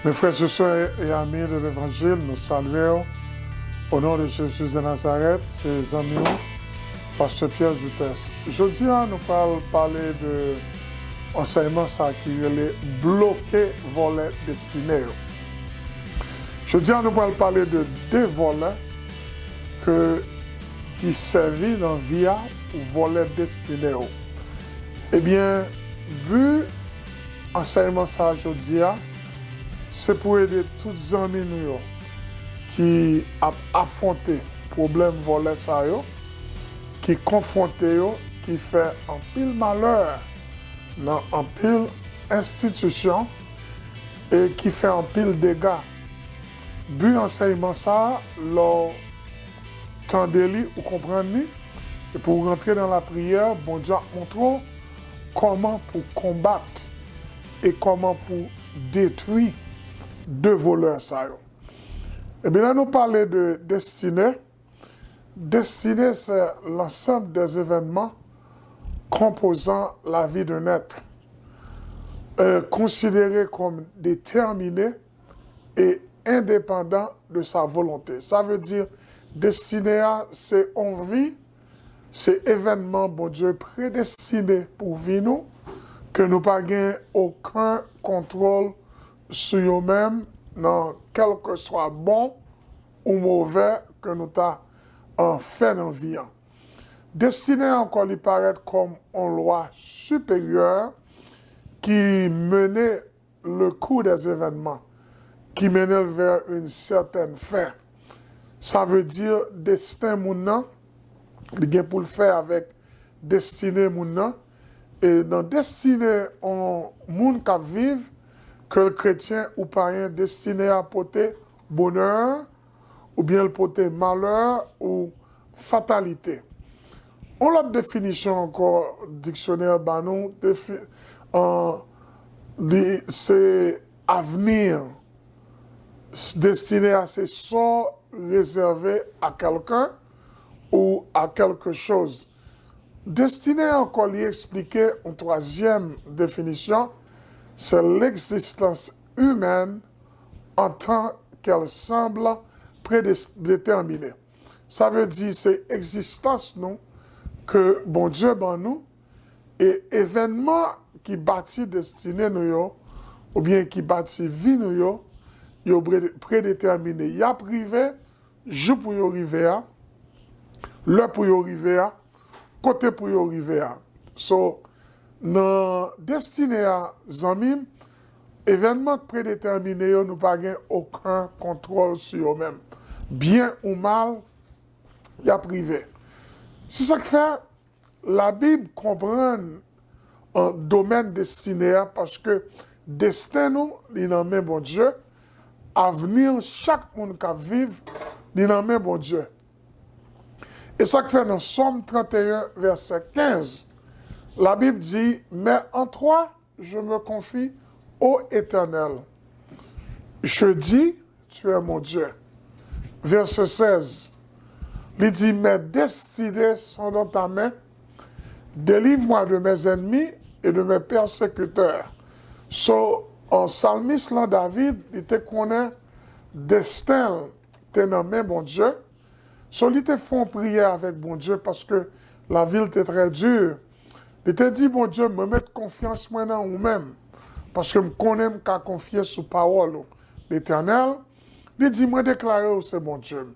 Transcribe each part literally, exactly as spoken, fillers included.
Mes frères et sœurs et amis de l'évangile, nou salye w. O non de Jezi de Nazarèt, se zanmi w, Pastè Pierre Jutès. Jodi a, nou pral pale de ansèyman sa ki rele bloke vòlè destine yo. Jodi a, nou pral pale de de vòlè ke, ki sèvi nan vi a pou vòlè destine yo. Ebyen, bi ansèyman sa jodi a, se pou ede tout zanmi nou yo ki ap afwonte pwoblèm vòlè sa yo, ki konfwonte yo, ki fè anpil malè nan anpil enstitisyon e ki fè anpil dega. Bi ansèyman sa a, lè w tande li, ou konprann li, epi w rantre nan lapriyè, Bondye ap montre w kòman pou konbat e kòman pou detwi de vòlè sa yo. Ebyen, lè nou pale de destine, destine, c'est l'ensemble des événements composant la vie d'un être, euh, considérés comme déterminés et indépendants de sa volonté. Sa vle di, destine a, se yon vi, se evènman Bondye predestine pou vi nou, ke nou pa gen okenn kontwòl sou yo menm, nan kèlkeswa bon ou movè ke nou ta, an, fè nan vi an. Destine an ankò, li parèt kòm yon lwa siperyè ki mennen le cours des événements, ki mennen l vers une certaine fin. Sa vle di desten moun nan, li gen pou l fè avèk destine moun nan. E nan destine yon moun k ap viv, ke l kretyen ou payen, destine a pote bonè, oubyen l pote malè ou fatalite. Yon lòt definisyon ankò, diksyonè ba nou, defi-, an, di, se avni. S-, destine a, se sò rezève a kèlken ou a kèlke choz. Destine a ankò, li eksplike yon twazyèm definisyon, c'est l'existence humaine en tant qu'elle semble prédéterminée. Sa vle di se egzistans nou ke Bondye ban nou, e evènman ki bati destine nou yo, oubyen ki bati vi nou yo, yo pre-, predetèmine. Y ap rive jou pou yo rive a, lè pou yo rive a, kote pou yo rive a. So, nan destine a, zanmi m, evènman k predetèmine yo, nou pa gen okenn kontwòl sou yo menm. Byen ou mal, y ap rive. Se sa k fè Labib konprann, an, domèn destine a, paske desten nou, li nan men Bondye, avni chak moun k ap viv, li nan men Bondye. E sa k fè nan Sòm trannteyen, vèsè kenz, Labib di, mais en toi, je me confie, ô Éternel. Je dis, tu es mon Dieu. Vèsè sèz, li di, mes destinées sont dans ta main. Délivre-moi de mes ennemis et de mes persécuteurs. So, an, salmis lan, David, li te konnen desten l te nan men Bondye. So, li te fè yon priyè avèk Bondye paske lavi l te trè di. Li te di, Bondye, mwen met konfyans mwen nan ou menm, paske m konnen m ka konfye sou pawòl ou. Letènèl, li di, mwen deklare ou se Bondye m.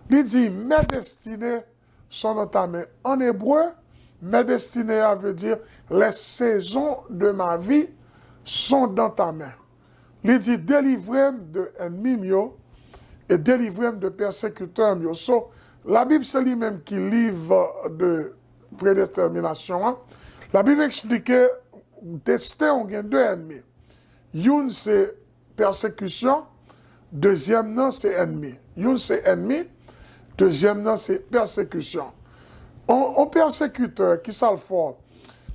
Li di, mes destinées sont dans ta main. An ebre, mes destinées a vle di, les saisons de ma vie sont dans ta main. Li di, delivre m de ènmi m yo e delivre m de pèsekitè m yo. So, Labib se li menm ki liv de predetèminasyon an. Labib eksplike desten w gen de ènmi. Youn se pèsekisyon, dezyèm nan se ènmi. Youn se ènmi, dezyèm nan se pèsekisyon. On, on pèsekitè, ki sa l fè w?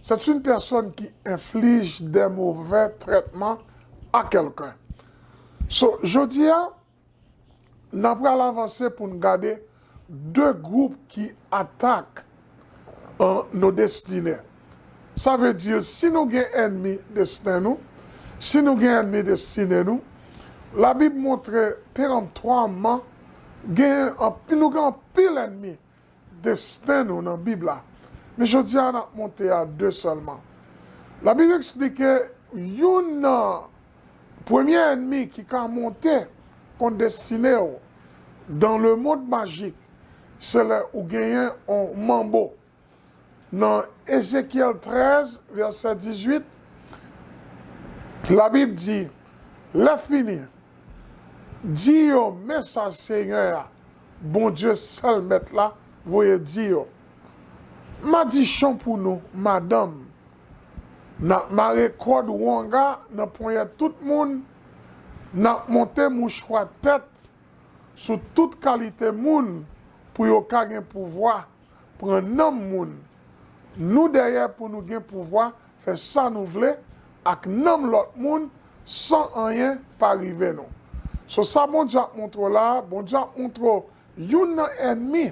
C'est une personne qui inflige des mauvais traitements à quelqu'un. So, jodi a, n ap pral avanse pou n gade de gwoup ki atak, an, nos destinées. Sa vle di, si nou gen ènmi desten nou, si nou gen ènmi destine nou, Labib montre perantwaman gen anpi-, nou gen anpil ènmi desten nou nan Bib la. Men jodi a, n ap monte a de sèlman. Labib eksplike youn nan premye ènmi ki ka monte kont destine w dans le monde magique, se lè ou genyen yon manbo. Nan Ezekyèl trèz, vèsè dizuit, Labib di, lèfini, di yo, men sa Senyè a, Bondye sèl Mèt la, voye di yo. Madichon pou nou, madanm, n ap mare kòd wonga nan ponyèt tout moun, n ap monte mouchwa tèt sou tout kalite moun pou yo ka gen pouvwa pran nanm moun. Nou dèyè pou nou gen pouvwa fè sa nou vle ak nanm lòt moun san anyen pa rive nou. So sa Bondye ap montre w la, Bondye ap montre w youn nan ènmi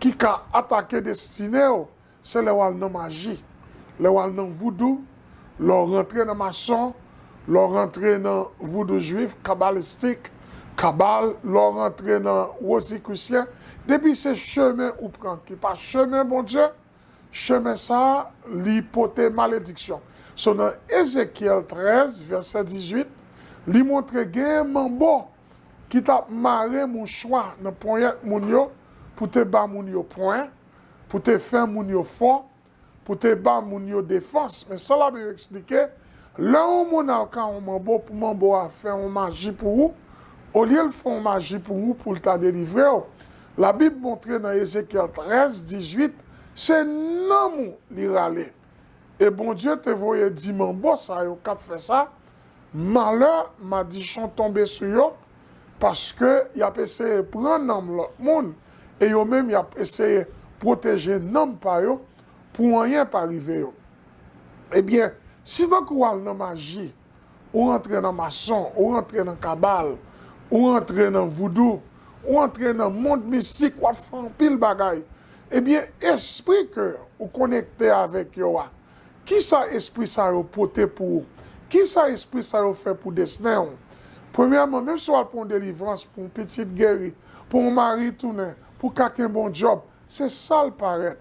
ki ka atake destine w, se lè w al nan maji, lè w al nan voudou, lè w rantre nan mason, lè w rantre nan voudou jwif, kabalistik, kabal, lè w rantre nan wozikwisyen, depi se chemen ou pran ki pa chemen Bondye, chemen sa a, li pote malediksyon. So nan Ezekyèl trèz, vèsè dizuit, li montre gen manbo ki t ap mare mouchwa nan ponyèt moun yo pou te ba moun yo pwen, pou te fè moun yo fò, pou te ba moun yo defans. Men sa Labib eksplike, lè yon moun al ka yon manbo pou manbo a fè yon maji pou ou, olye l fè yon maji pou ou pou l ta delivre w, Labib montre nan Ezekyèl trèz, dizuit, se nanm ou li rale. E Bondye te voye di manbo sa yo k ap fè sa, malè madichon tonbe sou yo, paske y ap eseye pran nanm lòt moun, e yo menm y ap eseye pwoteje nanm pa yo pou anyen pa rive yo. Ebyen, si tankou w al nan maji, ou rantre nan mason, ou rantre nan kabal, ou rantre nan voudou, ou rantre nan mond mistik, w ap fè anpil bagay. Ebyen, espri ke ou konekte avèk yo a, kisa espri sa yo pote pou ou? Kisa espri sa yo fè pou desten w? Premyèman, menm si w al pran yon delivrans pou yon pitit geri, pou yon mari tounen, pou w ka kenbe yon djòb, se sa l parèt.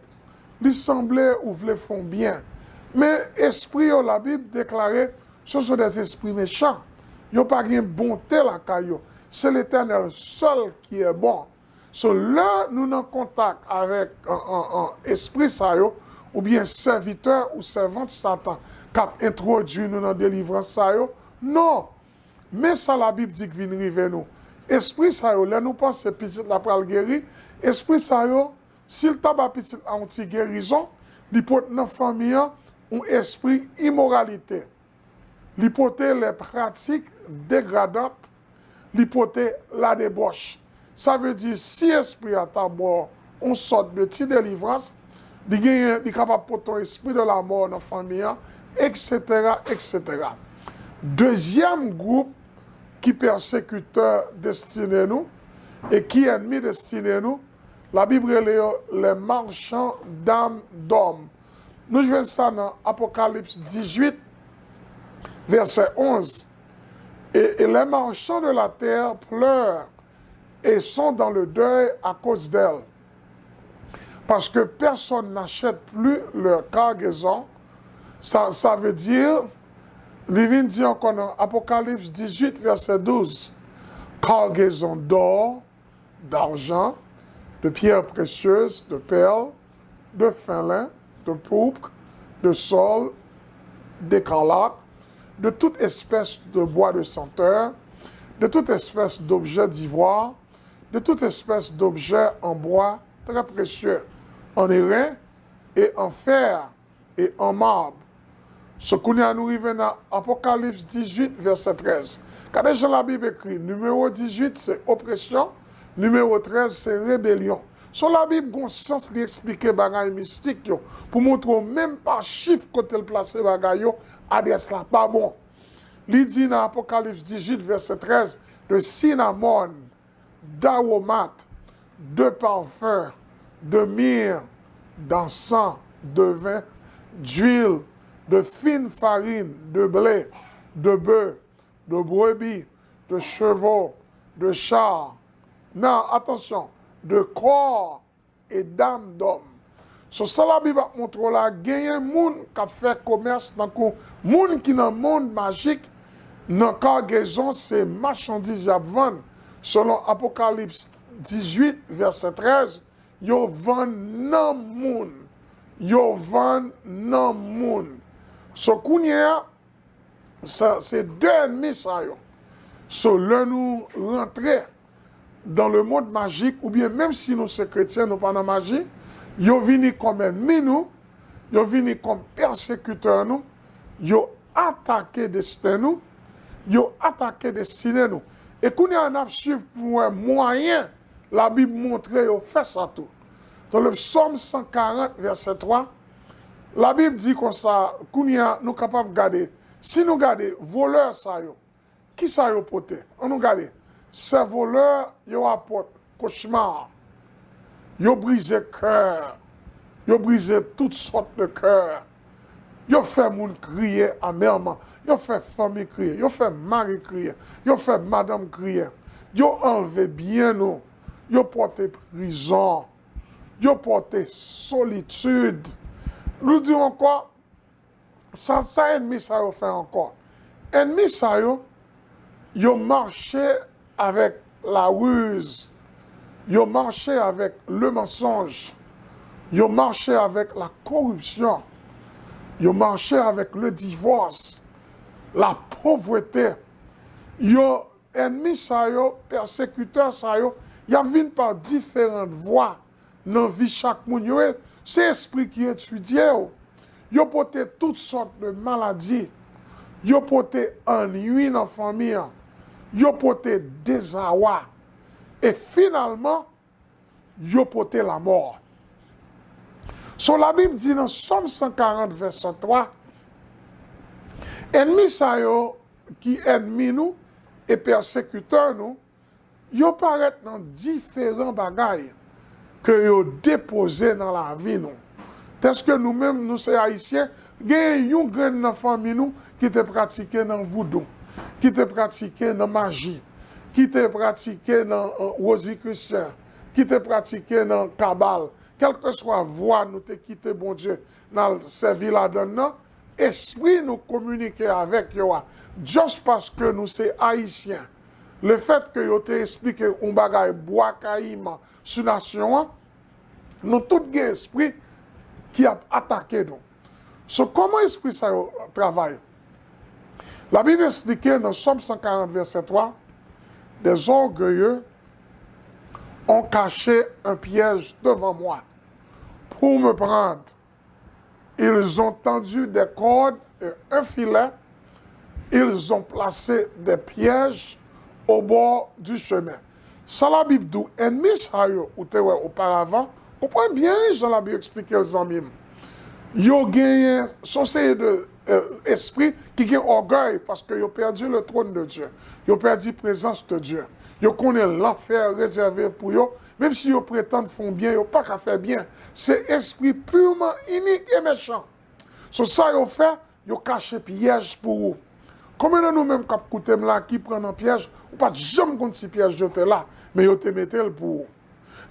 Li sanble ou vle fè yon byen. Men espri yo, Labib deklare, ce sont des esprits méchants. Yo pa gen bonte lakay yo. Se Letènèl sèl ki est bon. So, lè nou nan kontak avèk an, an, an, espri sa yo, oubyen sèvitè ou sèvant Satan k ap entwodui nou nan delivrans sa yo, non. Men sa Labib di k vin rive nou. Espri sa yo, lè nou panse pitit la pral geri, espri sa yo, si l ta ba pitit la yon ti gerizon, li pot nan fanmi an yon espri imoralite. Li pote les pratiques dégradantes, li pote la debòch. Sa vle di, si espri a ta ba w yon sòt de ti delivrans, li genyen, li kapab pote yon espri de lamò nan fanmi an, etsetera, etsetera. Dezyèm gwoup ki pèsekitè destine nou e ki ènmi destine nou, Labib rele yo les marchands d'âmes d'hommes. Nou jwenn sa nan Apokalips dizuit, vèsè onz. Et, et les marchands de la terre pleurent et sont dans le deuil à cause d'elle. Parce que personne n'achète plus leur cargaison. Sa, sa vle di, li vin di ankò nan Apokalips dizuit, vèsè douz, cargaison d'or, d'argent, de pierres précieuses, de perles, de fin lin, de pourpre, de saule, d'écarlate, de toute espèce de bois de senteur, de toute espèce d'objet d'ivoire, de toute espèce d'objet en bois très précieux, en airain et en fer, et en marbre. So, kounye a nou rive nan Apokalips dizuit, vèsè trèz. Gade jan Labib ekri, nimewo dizuit se opresyon, nimewo trèz se rebelyon. So, Labib gon sans li eksplike bagay mistik yo, pou montre w menm pa chif kote l plase bagay yo, adrès la pa bon. Li di nan Apokalips dizuit, vèsè trèz, de sinamòn, d'aromates, de parfums, de myrrhe, d'encens, de vin, d'huile, de fine farine, de blé, de bœuf, de brebis, de chevaux, de chars, nan, atansyon, de corps et d'âmes d'hommes. So, sa Labib ap montre w la, genyen moun k ap fè komès tankou moun ki nan mond majik, nan kagezon, se machandiz y ap vann. Selon Apokalips dizuit, vèsè trèz, yo vann nanm moun. Yo vann nanm moun. So, kounye a, sa, se de ènmi sa yo. So, lè nou rantre dans le monde magique, oubyen menm si nou se kretyen, nou pa nan maji, yo vini kòm ènmi nou, yo vini kòm pèsekitè nou, yo atake desten nou, yo atake destine nou. E kounye a, n ap swiv pou n wè mwayen Labib montre yo fè sa tou. Dans le Psaume cent quarante, verset trois, Labib di konsa, kounye a, nou kapab gade. Si nou gade, volè sa yo, kisa yo pote? Ann nou gade. Ces voleurs, yo apòt kochma. Yo brize kè. Yo brize tout sòt de kè. Yo fè moun kriye amèman. Yo fè fanmi kriye. Yo fè mari kriye. Yo fè madanm kriye. Yo anlve byen nou. Yo pote prizon. Yo pote solitid. Nou di ankò, sa, sa ènmi sa yo fè ankò? Ènmi sa yo, yo mache avèk la ruse, yo mache avèk le mensonge, yo mache avèk la koripsyon, yo mache avèk le divòs, la povrete. Yo, ènmi sa yo, pèsekitè sa yo, y ap vin pa diferan vwa nan vi chak moun yo ye. Se espri ki etidye yo. Yo pote tout sòt de maladi. Yo pote annwi nan fanmi an. Yo pote dezawa. E finalman, yo pote lanmò. So, Labib di nan Sòm san karant, vèsè twa, ènmi sa yo ki ènmi nou e pèsekitè nou, yo parèt nan diferan bagay ke yo depoze nan lavi nou. Tèske nou menm, nou se Ayisyen, genyen yon grenn nan fanmi nou ki te pratike nan voudou, ki te pratike nan maji, ki te pratike nan, eh, wozikrisyen, ki te pratike nan kabal. Kèlkeswa vwa nou te kite Bondye n al sèvi ladan l nan, espri nou kominike avèk yo a, just paske nou se Ayisyen, lefètke yo te esplike yon bagay bwa kayiman sou nasyon an, nou tout gen espri ki ap atake nou. So, kòman espri sa yo travay? Labib esplike nan Sòm san karant, vèsè twa, Des orgueilleux ont caché un piège devant moi pour me prendre. Ils ont tendu des cordes et un filet. Ils ont placé des pièges au bord du chemin. Sa Labib di w, ènmi sa yo ou te wè oparavan, konprann byen jan Labib eksplike l, zanmi m. Yo genyen, se yon seri de, eh, espri ki gen ògèy, paske yo pèdi le trône de Dieu. Yo pèdi prezans de Dieu. Yo konnen lanfè rezève pou yo. Menm si yo pretann fè w byen, yo pa ka fè byen. Se espri piman inik e mechan. So, sa yo fè, yo kache pyèj pou ou. Konbyen nan nou menm k ap koute m la ki pran nan pyèj, ou pa t janm konn si pyèj yo te la, men yo te mete l pou ou?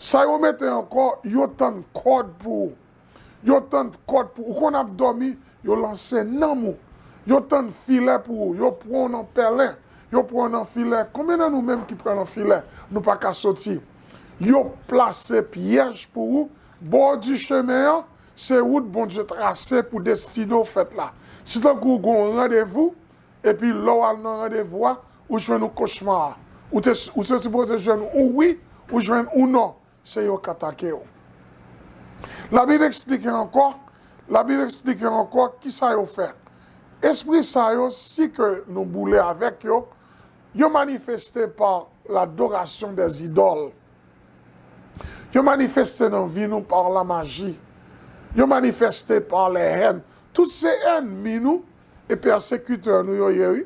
Sa yo mete ankò, yo tann kòd pou ou. Yo tann kòd pou ou. Ou konn ap dòmi, yo lanse nanm ou. Yo tann filè pou ou. Yo pran w nan pèlen. Yo pran w nan filè. Konbyen nan nou menm ki pran nan filè, nou pa ka soti? Yo plase pyèj pou ou. Bò di chemen an, se wout Bondye trase pou destine w fèt la. Si tankou w gen yon randevou, epi lè w al nan randevou a, ou jwenn yon kochma. Ou te, ou te sipoze jwenn yon wi, ou jwenn yon non. Se yo k atake w. Labib eksplike ankò, Labib eksplike ankò kisa yo fè. Espri sa yo, si ke nou boule avèk yo, yo manifeste pa l'adoration des idoles. Yo manifeste nan vi nou pa lamaji. Yo manifeste pa lehèn. Tout se ènmi nou e pèsekitè nou yo ye, wi.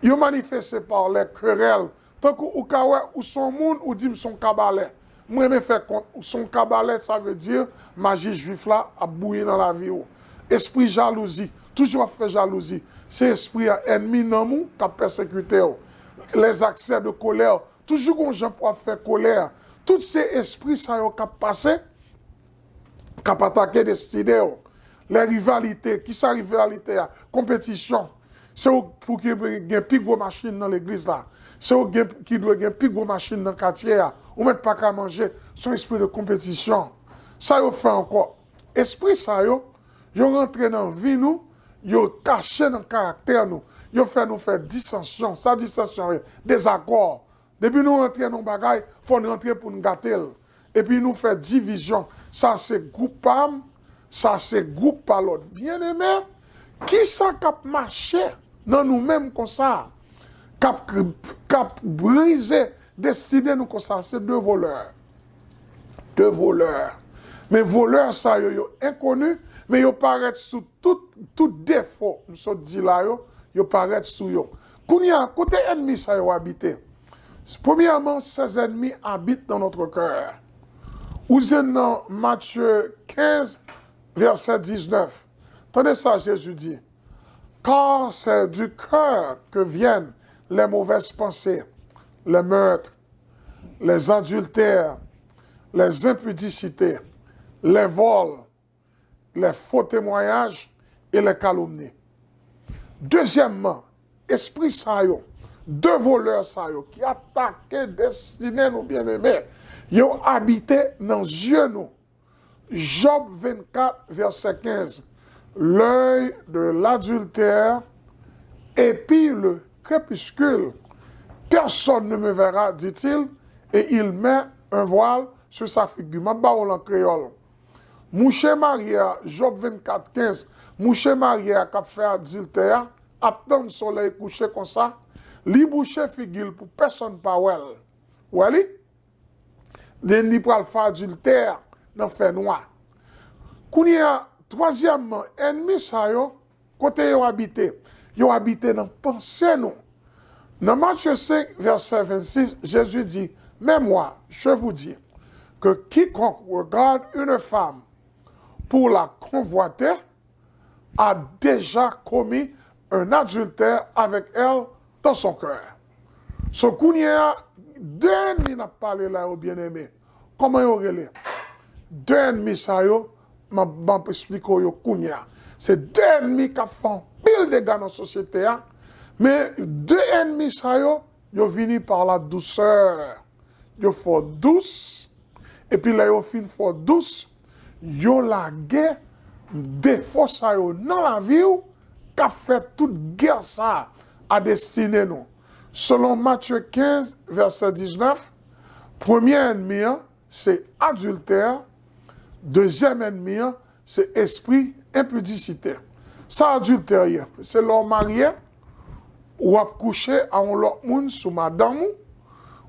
Yo manifeste pa les querelles. Tankou ou ka wè, ou se yon moun, ou di m se yon kabalè. M renmen fè kont, ou se yon kabalè, sa vle di maji jwif la ap bouyi nan lavi w. Espri jalouzi, toujou ap fè jalouzi. Se espri a, ènmi nanm ou k ap pèsekite w. les accès de colère. Toujou gon jan pou ap fè kolè. Tout se espri sa yo k ap pase, k ap atake destine w. Les rivalités, ki sa rivalite a? Konpetisyon. Se ou pou ki gen pi gwo machin nan legliz la. Se ou gen, ki dwe gen pi gwo machin nan katye a. Ou mèt pa ka manje, se yon espri de konpetisyon. Sa yo fè ankò? Espri sa yo, yo rantre nan vi nou, yo kache nan karaktè nou. Yo fè nou fè disansyon. Sa disansyon ye? Dezakò. Depi nou rantre nan yon bagay, fò n rantre pou n gate l. Epi nou fè divizyon. Sa se gwoup pa m, sa se gwoup pa lòt. Byeneme, kisa k ap mache nan nou menm konsa? K ap, k ap brize destine nou konsa? Se de volè. De volè. Men volè sa yo, yo enkoni, men yo parèt sou tout, tout defo m sot di la yo, yo parèt sou yo. Kounye a, kote ènmi sa yo abite? Premyèman, ces ennemis habitent dans notre cœur. Ou jwenn nan Matye kenz, vèsè diznèf. Tande sa Jezi di: Car c'est du cœur que viennent les mauvaises pensées, les meurtres, les adultères, les impudicités, les vols, les faux témoignages et les calomnies. Dezyèmman, espri sa yo, de volè sa yo ki atake destine nou, byeneme, yo abite nan zye nou. Jòb vennkat, vèsè kenz. L'œil de l'adultère épie le crépuscule. Personne ne me verra, dit-il, et il met un voile sur sa figure. M ap ba w l an kreyòl. Mouche marye a, Jòb vennkat kenz, mouche marye a k ap fè adiltè a, ap tann solèy kouche konsa, li bouche figi l pou pèsonn pa wè l. Wè li? Den li pral fè adiltè nan fènwa. Kounye a, twazyèmman, ènmi sa yo, kote yo abite? Yo abite nan panse nou. Nan Matye senk, vèsè vennsis, Jezi di: Mais moi, je vous dis que quiconque regarde une femme pour la convoiter a déjà commis un adultère avec elle dans son cœur. So, kounye a, de ènmi n ap pale la yo, byeneme, kòman yo rele? De ènmi sa yo, m ap, m ap esplike w yo kounye a. Se de ènmi k ap fè anpil dega nan sosyete a, men de ènmi sa yo, yo vini par la douceur. Yo fò dous, epi lè yo fin fò dous, yo lage defo sa yo nan lavi w, k ap fè tout gè sa a destine nou. Selon Matye kenz, vèsè diznèf, premye ènmi an, se adiltè, dezyèm ènmi an, se espri enpidisite. Sa adiltè ye? Se lè w marye, w ap kouche a yon lòt moun sou madanm ou,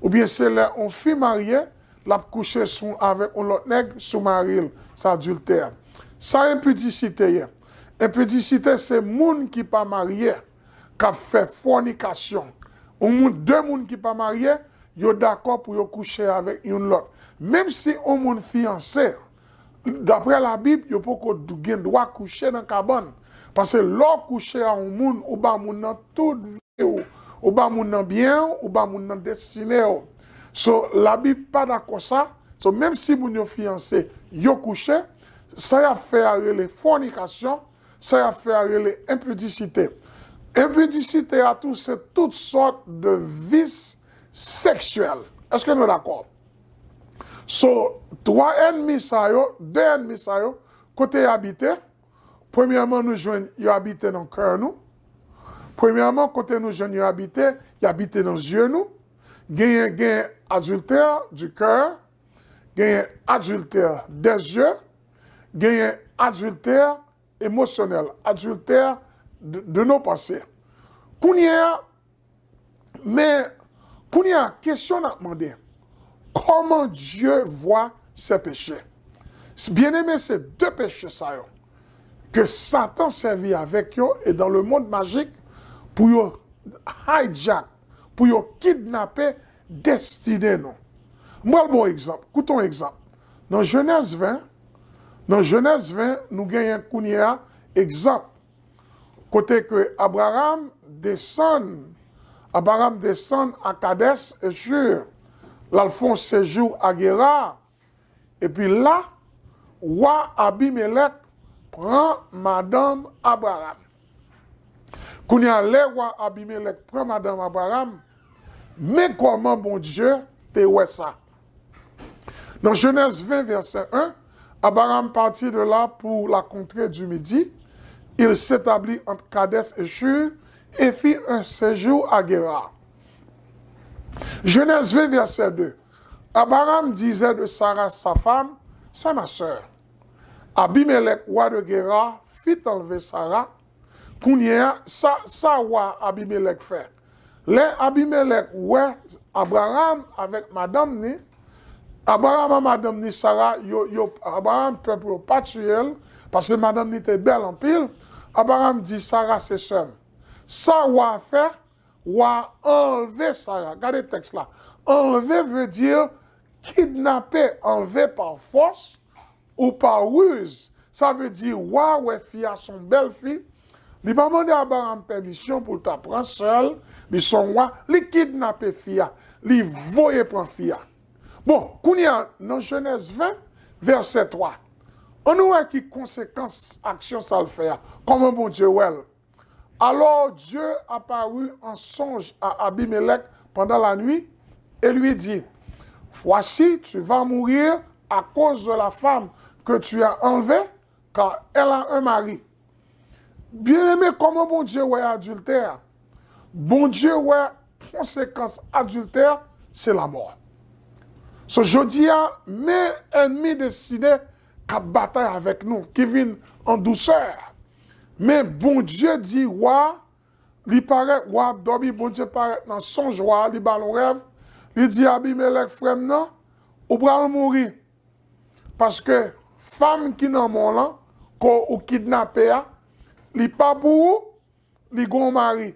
oubyen se lè yon fi marye, l ap kouche sou, avèk yon lòt nèg sou mari l, sa adiltè. Sa enpidisite ye? Enpidisite se moun ki pa marye, k ap fè fònikasyon. Yon moun, de moun ki pa marye, yo dakò pou yo kouche avèk youn lòt. Menm si yon moun fiyanse, daprè Labib, yo poko d-, gen dwa kouche nan kabann. Paske lè w kouche a yon moun, ou ba moun nan tout vi w. Ou ba moun nan byen w, ou ba moun nan destine w. So, Labib pa dakò sa. So, menm si moun yo fiyanse, yo kouche, sa y ap fè a rele fònikasyon, sa y ap fè a rele enpidisite. Enpidisite a tou, se tout sòt de vis seksyèl. Èske nou dakò? So, twa ènmi sa yo, de ènmi sa yo, kote y abite? Premyèman, nou jwenn yo abite nan kè nou. Premyèman, kote nou jwenn yo abite, y abite nan zye nou. Genyen, genyen adiltè du cœur, genyen adiltè des yeux, genyen adiltè emosyonèl, adiltè de, de nos pensées. Kounye a, men, kounye a, kesyon n ap mande, comment Dieu voit ces péchés? Byeneme, se de peche sa yo ke Satan sèvi avèk yo e dans le monde magique pou yo hijack, pou yo kidnape destine nou. M pral ba w egzanp. Koute yon egzanp. Nan Jenèz ven, nan Jenèz ven, nou genyen kounye a egzanp kote ke Abraram desann Abaram desann a Kadès Echur, l al fè yon sejou a Gera. Epi la, wa Abimelèk pran madanm Abraram. Kounye a, lè wa Abimelèk pran madanm Abraram, men kòman Bondye te wè sa. Dans Genèse vingt, verset un, Abraham partit de là pour la contrée du Midi. Il s'établit entre Kadès et Shur et fit un séjour à Guérard. Genèse vingt, verset deux. Abraham disait de Sarah, sa femme, c'est ma sœur. Abimelech, roi de Guérard, fit enlever Sarah. Kounye a, sa, sa wa Abimelech fè? Lè Abimelech wè Abraham avèk madanm ni, Abraham a madanm ni Sara, yo, yo, Abraham pè pou yo pa tiye l, paske madanm ni te bèl anpil. Abraham di, Sara se sè m. Sa wa fè? Wa anlve Sara. Gade tèks la. Anlve veut dire kidnape, anlve pa fòs ou pa riz. Sa vle di, wa wè fi a se yon bèl fi. Li pa mande Abraham pèmisyon pou l ta pran sè l, li se yon wa, li kidnape fi a, li voye pran fi a. Bon, kounye a, nan Jenèz ven, vèsè twa, ann nou wè ki konsekans aksyon sa l fè a, kòman Bondye wè l. Alors Dieu apparut en songe à Abimelech pendant la nuit et lui dit, voici, tu vas mourir à cause de la femme que tu as enlevée, car elle a un mari. Byeneme, kòman Bondye wè adiltè? Bondye wè konsekans adiltè, se lamò. So, jodi a, men ènmi deside k ap batay avèk nou, ki vin an dousè. Men Bondye di wa, li parèt, wa ap dòmi, Bondye parèt nan sonj wa, li ba l yon rèv, li di Abimelech, frè m nan, ou pral mouri. Paske fanm ki nan men w lan, ke w kidnape a, li pa pou ou, li gen yon mari.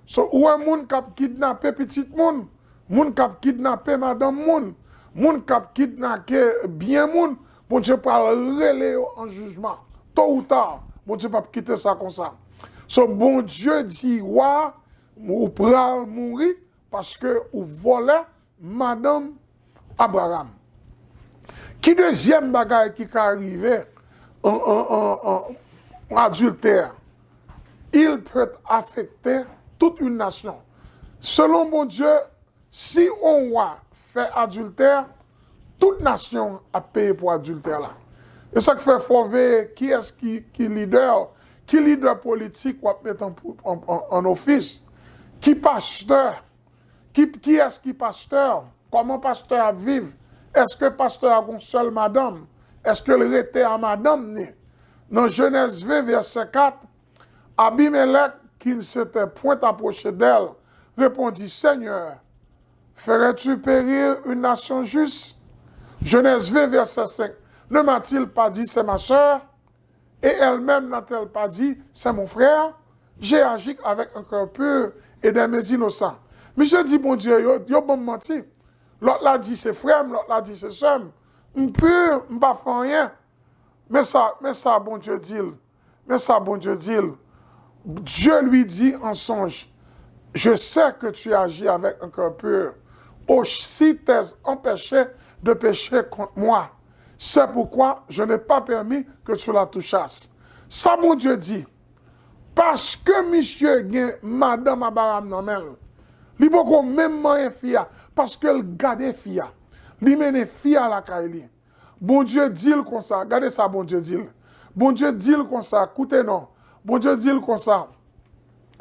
So, ou wè moun k ap kidnape pitit moun, moun k ap kidnape madanm moun, moun k ap kidnape byen moun, Bondye pral rele yo an jijman. To ou ta, Bondye p ap kite sa konsa. So, Bondye di wa, ou pral mouri paske ou vòlè madanm Abraham. Ki dezyèm bagay ki ka rive an, an, an, an adiltè? Il peut affecter toute une nation. Selon Bondye, si yon wa fè adiltè, tout nasyon ap peye pou adiltè la. E sa k fè fò w veye kiyès ki, ki lidè, ki lidè politik w ap met an, an, an, an ofis, ki pastè, ki, kiyès ki pastè, kòman pastè a ap viv, èske pastè a gon sèl madanm, èske l rete a madanm ni? Nan Jenèz ven, vèsè kat, Abimelech, qui ne s'était point approché d'elle, répondit, Seigneur, ferais-tu périr une nation juste? Genèse vingt, verset cinq. Ne m'a-t-il pas dit, c'est ma sœur? Et elle-même n'a-t-elle pas dit, c'est mon frère? J'ai agi avec un cœur pur et des mains innocents. Misye di Bondye, yo, yo ban m manti. Lòt la di se frè m, lòt la di se sè m. M pur, m pa fè anyen. Men sa, men sa Bondye di l. Men sa Bondye di l. Dieu lui dit en songe, je sais que tu agis avec un cœur pur. Aussi t'es empêché de pécher contre moi. C'est pourquoi je n'ai pas permis que tu la touchasses. Sa Bondye di, paske misye gen madanm Abraham nan men l, li poko menm manyen fi a, paske l gade fi a, li mennen fi a lakay li. Bondye di l konsa, gade sa Bondye di l. Bondye di l konsa, koute non. Bondye di l konsa,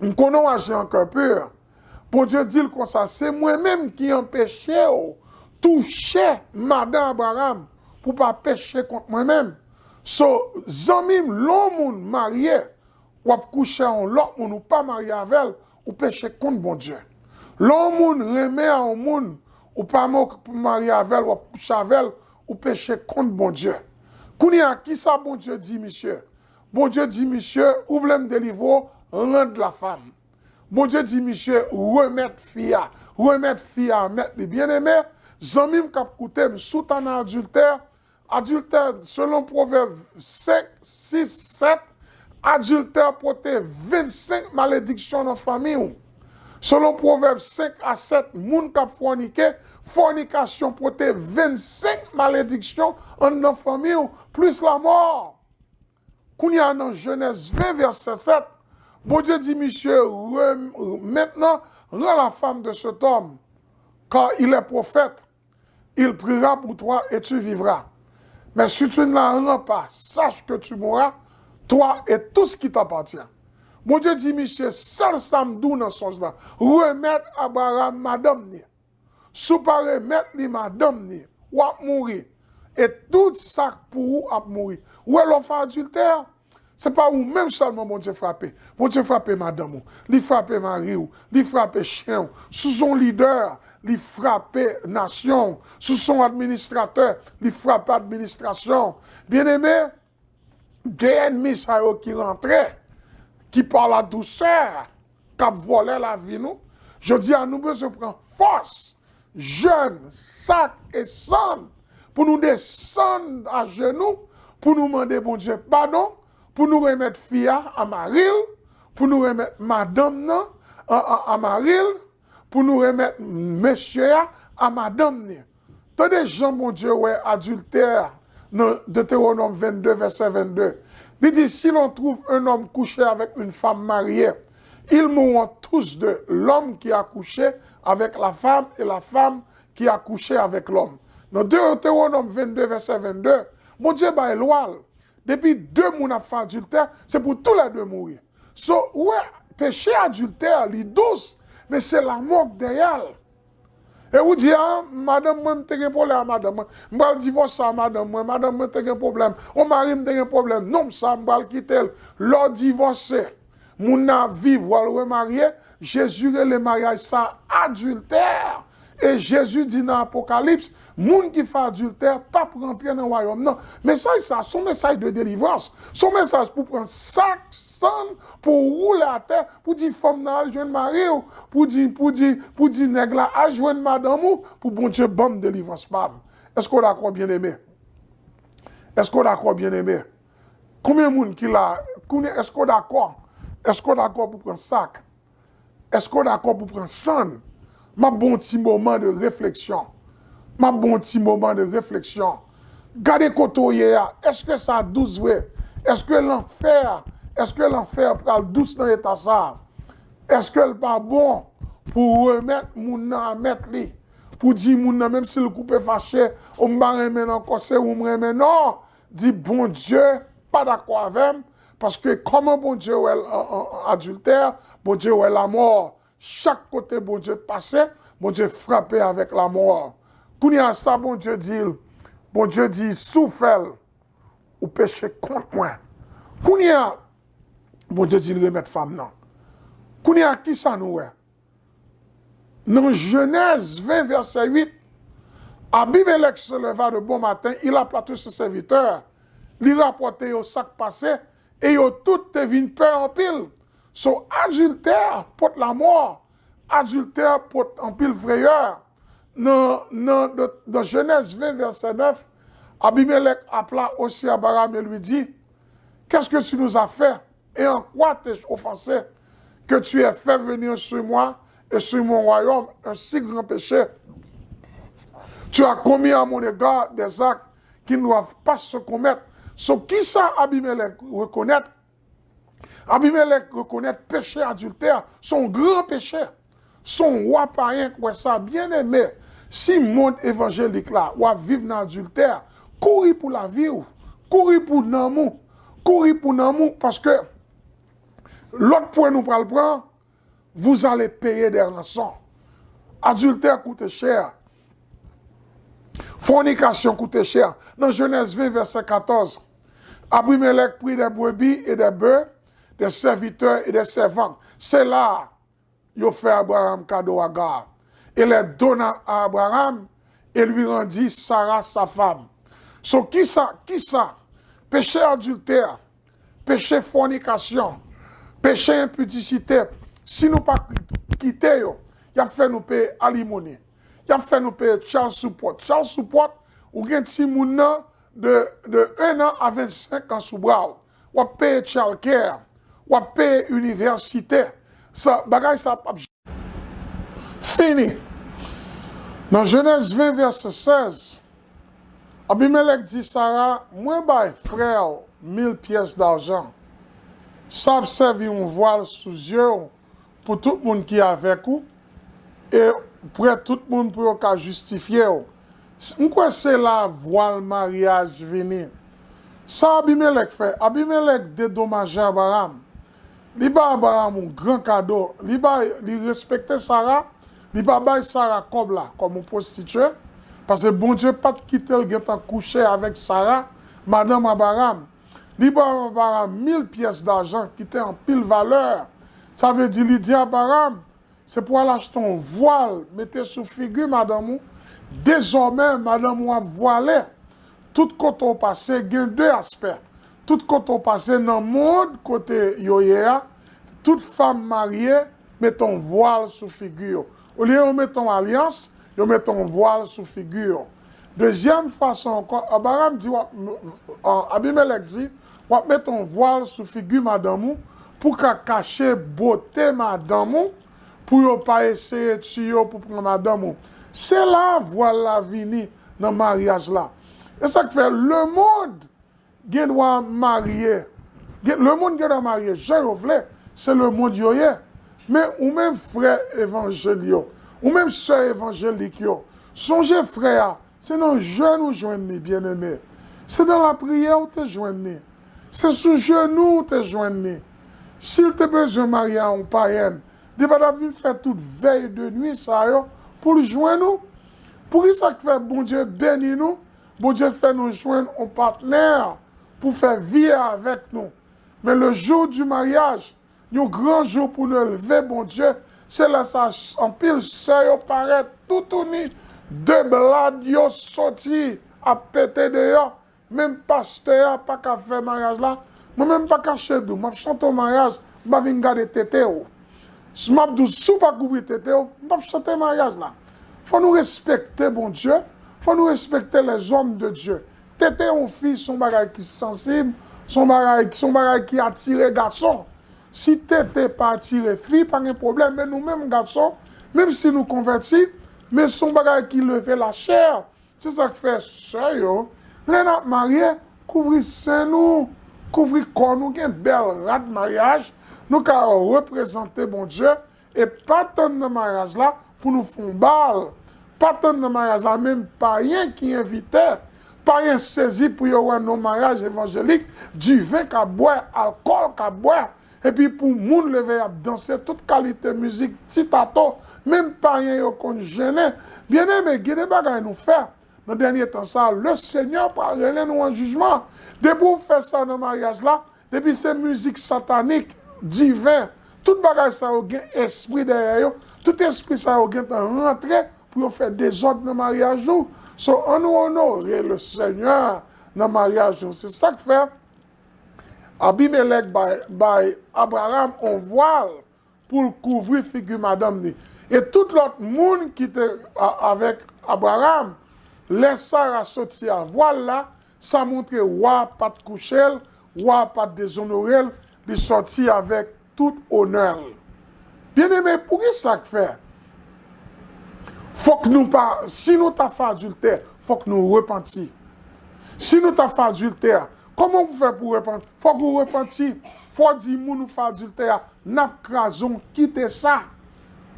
m konnen w aji an kè pi. Bondye di l konsa, se mwen menm ki anpeche w touche madan Abraram pou pa peche kont mwen menm. So, zanmi m, lè yon moun marye, w ap kouche a yon lòt moun, ou pa marye avè l, ou peche kont Bondye. Lè yon moun renmen a yon moun, ou pa mo-, marye avè l, w ap kouche avè l, ou peche kont Bondye. Kounye a, kisa Bondye di misye? Bondye di misye, ou vle m delivre w, rend la femme. Bondye di misye, remèt fi a, remèt fi a mèt li. Byeneme, zanmi m k ap koute m, si w ta nan adiltè, adiltè, selon Pwovèb senk, sis, sèt, adiltè pote vennsenk malediksyon nan fanmi w. Selon Pwovèb senk a sèt, moun k ap fònike, fònikasyon pote vennsenk malediksyon anndan fanmi w, plis lanmò. Kounye a nan Jenèz ven vèsè sèt, Bondye di misye, maintenant, rends la femme de cet homme, car il est prophète, il priera pour toi et tu vivras. Mais si tu ne la rends pas, sache que tu mourras, toi et tout ce qui t'appartient. Bondye di misye, sèl sa m di w nan sonj la, remèt Abraram madanm ni. Si w pa remèt li madanm ni, w ap mouri. E tout sa k pou ou ap mouri. Ou wè lè w fè adiltè, se pa ou menm sèlman Bondye frape. Bondye frape madanm ou, li frape mari w, li frape chen w. Si w se yon lidè, li frape nasyon w. Si w se yon administratè, li frape administrasyon w. Byeneme, de ènmi sa yo ki rantre, ki pa la dousè, k ap vòlè lavi nou. Jodi a, nou bezwen pran fòs, jèn, sak e sann, pou nou desann ajenou, pou nou mande Bondye padon, pou nou remèt fi a a mari l, pou nou remèt madanm nan a, a, a mari l, pou nou remèt mesye a a madanm ni. Tande jan Bondye wè adiltè nan Detewonòm vennde, vèsè vennde. Li di, si l'on trouve un homme couché avec une femme mariée, ils mourront tous deux, l'homme qui a couché avec la femme et la femme qui a couché avec l'homme. Nan Detewonòm vennde, vèsè vennde, Bondye bay lwa l. Depi de moun ap fè adiltè, se pou toulède mouri. So, ou wè, peche adiltè, li dous, men se lanmò k dèyè l. E ou di, a, madanm mwen, m te gen pwoblèm a madanm mwen. M pral divòse a madanm mwen. Madanm mwen te gen pwoblèm. O mari m te gen pwoblèm. Nonm sa, m pral kite l. Lè w divòse, moun nan ap viv, w al remarye. Jezi rele maryaj sa adiltè. E Jezi di nan Apokalips, moun ki fè adiltè p ap rantre nan wayòm nan. Mesaj sa, se yon mesaj de delivrans. Se yon mesaj pou pran sak, sann, pou woule atè, pou di fanm nan al jwenn mari w, pou di, pou di, pou di nèg la al jwenn madanm ou, pou Bondye ban m delivrans pa m. Èske w dakò, byeneme? Èske w dakò, byeneme? Konbyen moun ki la? Kounye, èske w dakò? Èske w dakò pou pran sak? Èske w dakò pou pran sann? M ap ba w yon ti moman de refleksyon. M ap ba w yon ti moman de refleksyon. Gade kote w ye a. Èske sa dous vre? Èske lanfè, èske lanfè pral dous nan eta sa a? Èske l pa bon pou w remèt moun nan a mèt li? Pou di moun nan, menm si l koupe fache, o m pa renmen l ankò, se ou m renmen. Non! Di, Bondye pa dakò avè m, paske kòman Bondye wè l an, an, an adiltè, Bondye wè lanmò. Chak kote Bondye pase, Bondye frape avèk lanmò. Kounye a sa Bondye di l, Bondye di, si w fè l, ou peche kont mwen. Kounye a, Bondye di l remèt fanm nan. Kounye a, kisa nou wè? Nan Jenèz ven, vèsè uit, Abimelèk se leva de bon maten, il appela tous ses serviteurs. Li rapòte yo sa k pase, e yo tout te vin pè anpil. So, adiltè pote lanmò, adiltè pote anpil frayè. Nan, nan, de, dans Genèse vingt, verset neuf, Abimelech appela aussi Abraham et lui dit, qu'est-ce que tu nous as fait? Et en quoi t'ai-je offensé, que tu aies fait venir sur moi et sur mon royaume un si grand péché? Tu as commis à mon égard des actes qui ne doivent pas se commettre. So, kisa Abimelech rekonèt? Abimelech rekonèt peche adiltè se yon gran peche. Se yon wa payen k wè sa, byeneme. Si mond evanjelik la, w ap viv nan adiltè, kouri pou lavi w, kouri pou nanm ou, kouri pou nanm ou, paske lòt pwen nou pral pran, vous allez payer des rançons. Adiltè koute chè. Fònikasyon koute chè. Nan Jenèz ven, vèsè katòz, Abimelech prit des brebis et des bœufs, des serviteurs et des servantes. Se la yo fè Abraham kado Agar. Et les donna à Abraham et lui rendit Sarah sa femme. So, kisa, kisa? Peche adiltè, peche fònikasyon, peche enpidisite, si nou pa kite yo, y ap fè nou peye alimoni. Y ap fè nou peye child support. Child support, ou gen timoun nan de, de un an a vennsenk an sou bra w. W ap peye child care. W ap peye inivèsite. Sa, bagay sa p ap Fini. Nan Jenèz ven, vèsè sèz, Abimelèk di Sara, "Mwen bay frè w mil pyès dajan. Sa ap sèvi yon vwal sou zye w pou tout moun ki avèk ou, e prè tout moun pou yo ka jistifye w." M kwè se la vwal maryaj vini. Sa Abimelèk fè? Abimelèk dedomaje Abraram. Li ba Abraram yon gran kado. Li bay, li respekte Sara. Li pa bay Sara kòb la kòm yon pwostitye. Paske Bondye pa t kite l gentan kouche avèk Sara, madanm Abraram. Li ba Abraram mil pyès dajan ki te anpil valè. Sa vle di, li di Abraram, "Se pou al achte yon vwal, mete sou figi madanm ou. Dezòmè, madanm ou ap vwale. Tout kote w pase, gen de aspè. Tout kote w pase nan mond kote yo ye a, tout fanm marye mete yon vwal sou figi yo. Olye yo mete yon alyans, yo mete yon vwal sou figi yo." Dezyèm fason ankò, Abraram di, w ap, Abimelèk di, "W ap mete yon vwal sou figi madanm ou pou ka kache bote madanm ou, pou yo pa eseye tiye w pou pran madanm ou." Se la vwal la vini nan maryaj la. E sa k fè lemonn gen dwa marye. Gen, lemonn gen dwa marye jan yo vle, se lemonn yo ye. Men ou menm frè evanjel yo, ou menm sè evanjelik yo, sonje frè a, se nan jèn ou jwenn li, byeneme. Se nan lapriyè ou te jwenn li. Se sou jenou ou te jwenn li. Si l te bezwen marye a yon payèn, li pa t ap vin fè tout vèy de nwi sa yo pou l jwenn ou. Poukisa k fè Bondye beni nou? Bondye fè nou jwenn yon patnè pou fè vi avèk nou. Men le jour du mariage, yon gran jou pou nou elve Bondye, se lè sa anpil sè yo parèt toutouni, de blad yo soti ap pete deyò. Menm pastè a pa ka fè maryaj la. Mwen menm m pa kache di w, m ap chante w maryaj, m pa vin gade tete w. Si m ap di w, si w pa kouvri tete w, m p ap chante maryaj la. Fò nou respekte Bondye, fò nou respekte les hommes de Dieu. Tete yon fi se yon bagay ki sansib, se yon bagay, se yon bagay ki atire gason. Si tete pa atire fi, pa gen pwoblèm, men nou menm gason, menm si nou konvèti, men se yon bagay ki leve lachè. Se sa k fè sè yo, lè n ap marye, kouvri sen nou, kouvri kò nou, gen bèl rad maryaj, nou ka reprezante Bondye, e pa tann nan maryaj la pou nou fè yon bal, pa tann nan maryaj la menm payen ki envite, payen sezi pou yo wè non maryaj evanjelik, diven k ap bwè, alkòl k ap bwè, epi pou moun leve y ap danse, tout kalite mizik, ti tato, menm payen yo konn jennen. Byeneme, gen de bagay nou fè. Nan dènye tan sa a, le Senyè pral rele nou an jijman. Depi w fè sa nan maryaj la, depi se mizik satanik, diven, tout bagay sa yo gen espri dèyè yo, tout espri sa yo gentan rantre pou yo fè dezòd nan maryaj ou. So, ann nou onore le Senyè nan maryaj nou. Se sa k fè Abimelèk bay, bay Abraram on vwal pou l kouvri figi madanm li. E tout lòt moun ki te a-, avèk Abraram, lè Sara soti a vwal la, sa montre wa pa t kouche l, wa pa t dezonore l, li sòti avèk tout onè l. Byeneme, poukisa k fè? Fòk nou pa, si nou ta fè adiltè, fòk nou repanti. Si nou ta fè adiltè, kòman pou fè pou repanti? Fòk ou repanti. Fò w di moun ou fè adiltè a, "N ap kraze w, kite sa.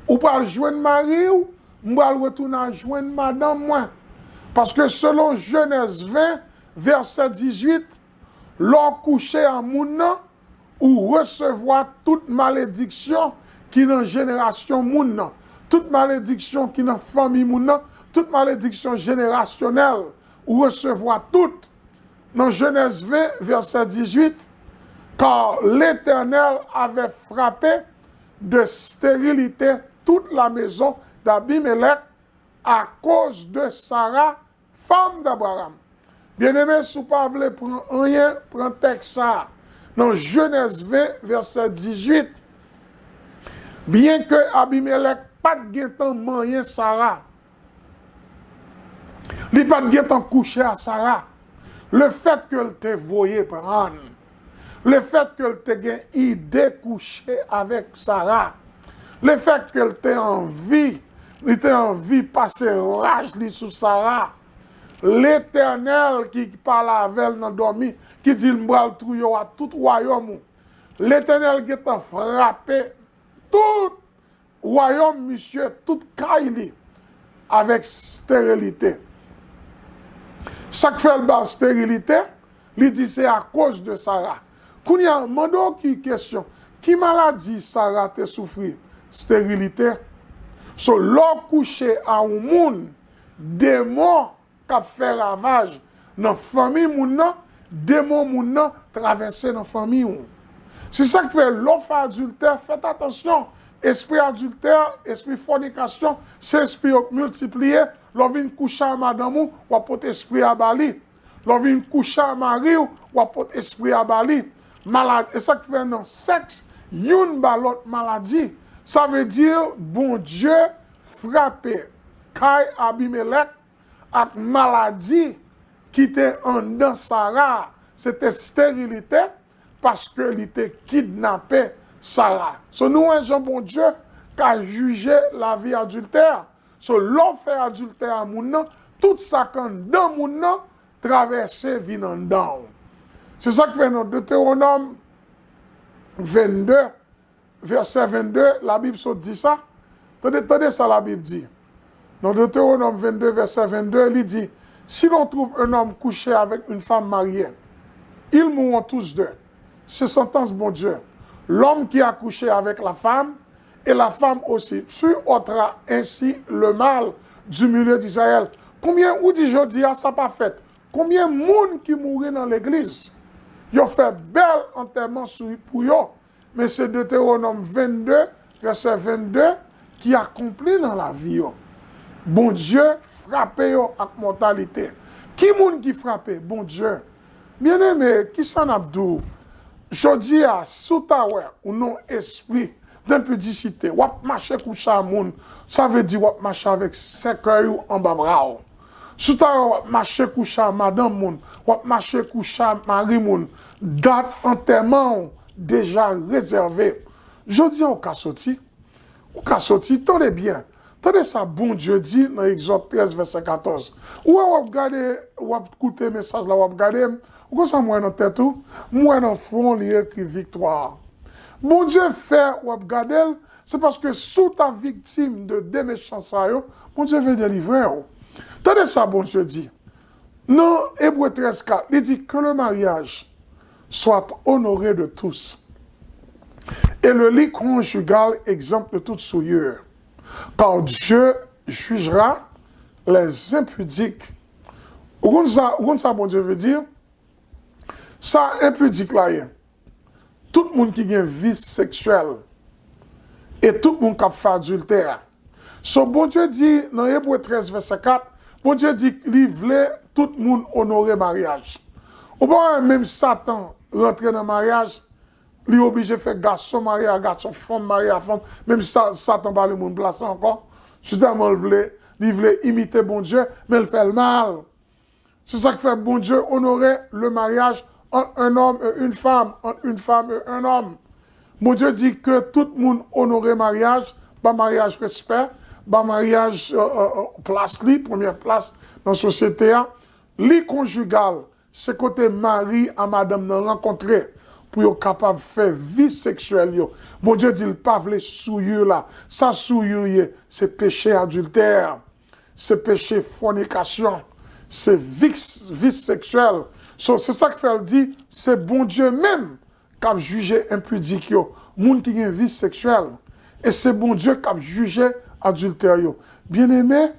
Ou pral jwenn mari w, m pral retounen al jwenn madanm mwen." Paske selon Jenèz ven, vèsè dizuit, lè w kouche a moun nan, ou resevwa tout malediksyon ki nan jenerasyon moun nan, tout malediksyon ki nan fanmi moun nan, tout malediksyon jenerasyonèl, ou resevwa tout. Nan Jenèz ven, vèsè dizuit, "Car l'Éternel avait frappé de stérilité toute la maison d'Abimelech à cause de Sarah, femme d'Abraham." Byeneme, si w pa vle pran anyen, pran tèks sa a. Nan Jenèz ven, vèsè dizuit, byenke Abimelèk pa t gentan manyen Sara, li pa t gentan kouche a Sara, lefètke l te voye pran l, lefètke l te gen ide kouche avèk Sara, lefètke l te anvi li te anvi pase raj li sou Sara. Letènèl ki pale avè l nan dòmi, ki di l, "M pral touye w ak tout wayòm ou." Letènèl gentan frape tout wayòm misye, tout kay li, avèk sterilite. Sa k fè l ba l sterilite, li di se akoz de Sara. Kounye a, mande w ki kesyon, ki maladi Sara te soufri? Sterilite. So, lè w kouche a yon moun, demon k ap fè ravaj nan fanmi moun nan, demon moun nan travèse nan fanmi w. Se sa k fè lè w fè adiltè, fèt atansyon. Espri adiltè, espri fònikasyon, se espri yo k miltipliye. Lè w vin kouche a madanm ou, w ap pote espri a ba li. Lè w vin kouche a mari w, w ap pote espri a ba li. Malad, e sa k fè nan sèks, youn ba lòt maladi. Sa vle di, Bondye frape kay Abimelèk ak maladi ki te anndan Sara a, se te sterilite, paske li te kidnape Sara. So, nou wè jan Bondye ka jije lavi adiltè. So, lè w fè adiltè a moun nan, tout sa k anndan moun nan travèse vin anndan w. Se sa k fè nan Detewonòm vennde, vèsè vennde, Labib sot di sa. Tande, tande sa Labib di. Nan Detewonòm vennde, vèsè vennde, li di, "Si l'on trouve un homme couché avec une femme mariée, ils mourront tous deux. C'est sentence Bondye. L'homme qui a couché avec la femme, et la femme aussi, tu ôteras ainsi le mal du milieu d'Israël." Konbyen, ou di jodi a sa pa fèt? Konbyen moun ki mouri nan legliz? Yo fè bèl antèman sou, pou yo. Men se Detewonòm vennde, vèsè vennde, ki akonpli nan lavi yo. Bondye frape yo ak mòtalite. Ki moun ki frape? Bondye. Byeneme, kisa n ap di w? Jodi a, si w ta wè ou nan espri denpidisite, w ap mache kouche a moun, sa vle di w ap mache avèk sèkèy ou anba bra w. Si w ta wè w ap mache kouche a madanm moun, w ap mache kouche a mari moun, dat antèman w deja rezève. Jodi a, ou ka soti. Ou ka soti, tande byen. Tande sa Bondye di nan Egzòd trèz, vèsè katòz. Ou wè, w ap gade, w ap koute mesaj la, w ap gade, ou konn sa m wè nan tèt ou? M wè nan fwon li ekri viktwa. Bondye fè w ap gade l, se paske si w ta viktim de de mechan sa yo, Bondye vle delivre w. Tande sa Bondye di. Nan Ebre trèz kat, li di, "Que le mariage soit honoré de tous, et le lit conjugal exempt de toute souillure, car Dieu jugera les impudiques." Ou konn sa, ou konn sa Bondye vle di? Sa enpidik la ye. Tout moun ki gen vis seksyèl e tout moun k ap fè adiltè. So, Bondye di nan Ebre trèz, vèsè kat, Bondye di li vle tout moun onore maryaj. Ou pa wè menm Satan rantre nan maryaj, li oblije fè gason marye a gason, fanm marye a fanm, menm sa, Satan pa vle moun plas la ankò. Jistèman, l vle, li vle imite Bondye, men l fè l mal. Se sa k fè Bondye onore le mariage entre un homme et une femme, entre une femme et un homme. Bondye di ke tout moun onore maryaj, ba maryaj respè, ba maryaj, euh, euh, euh, plas li, premyè plas nan sosyete a. Li konjigal, se kote mari a madanm nan rankontre pou yo kapab fè vi seksyèl yo. Bondye di l pa vle souillure la. Sa souillure ye, se peche adiltè. Se peche fònikasyon, se vis, vis seksyèl. So, se sa k fè l di, se Bondye menm k ap jije enpidik yo, moun ki gen vis seksyèl. E se Bondye k ap jije adiltè yo. Byeneme,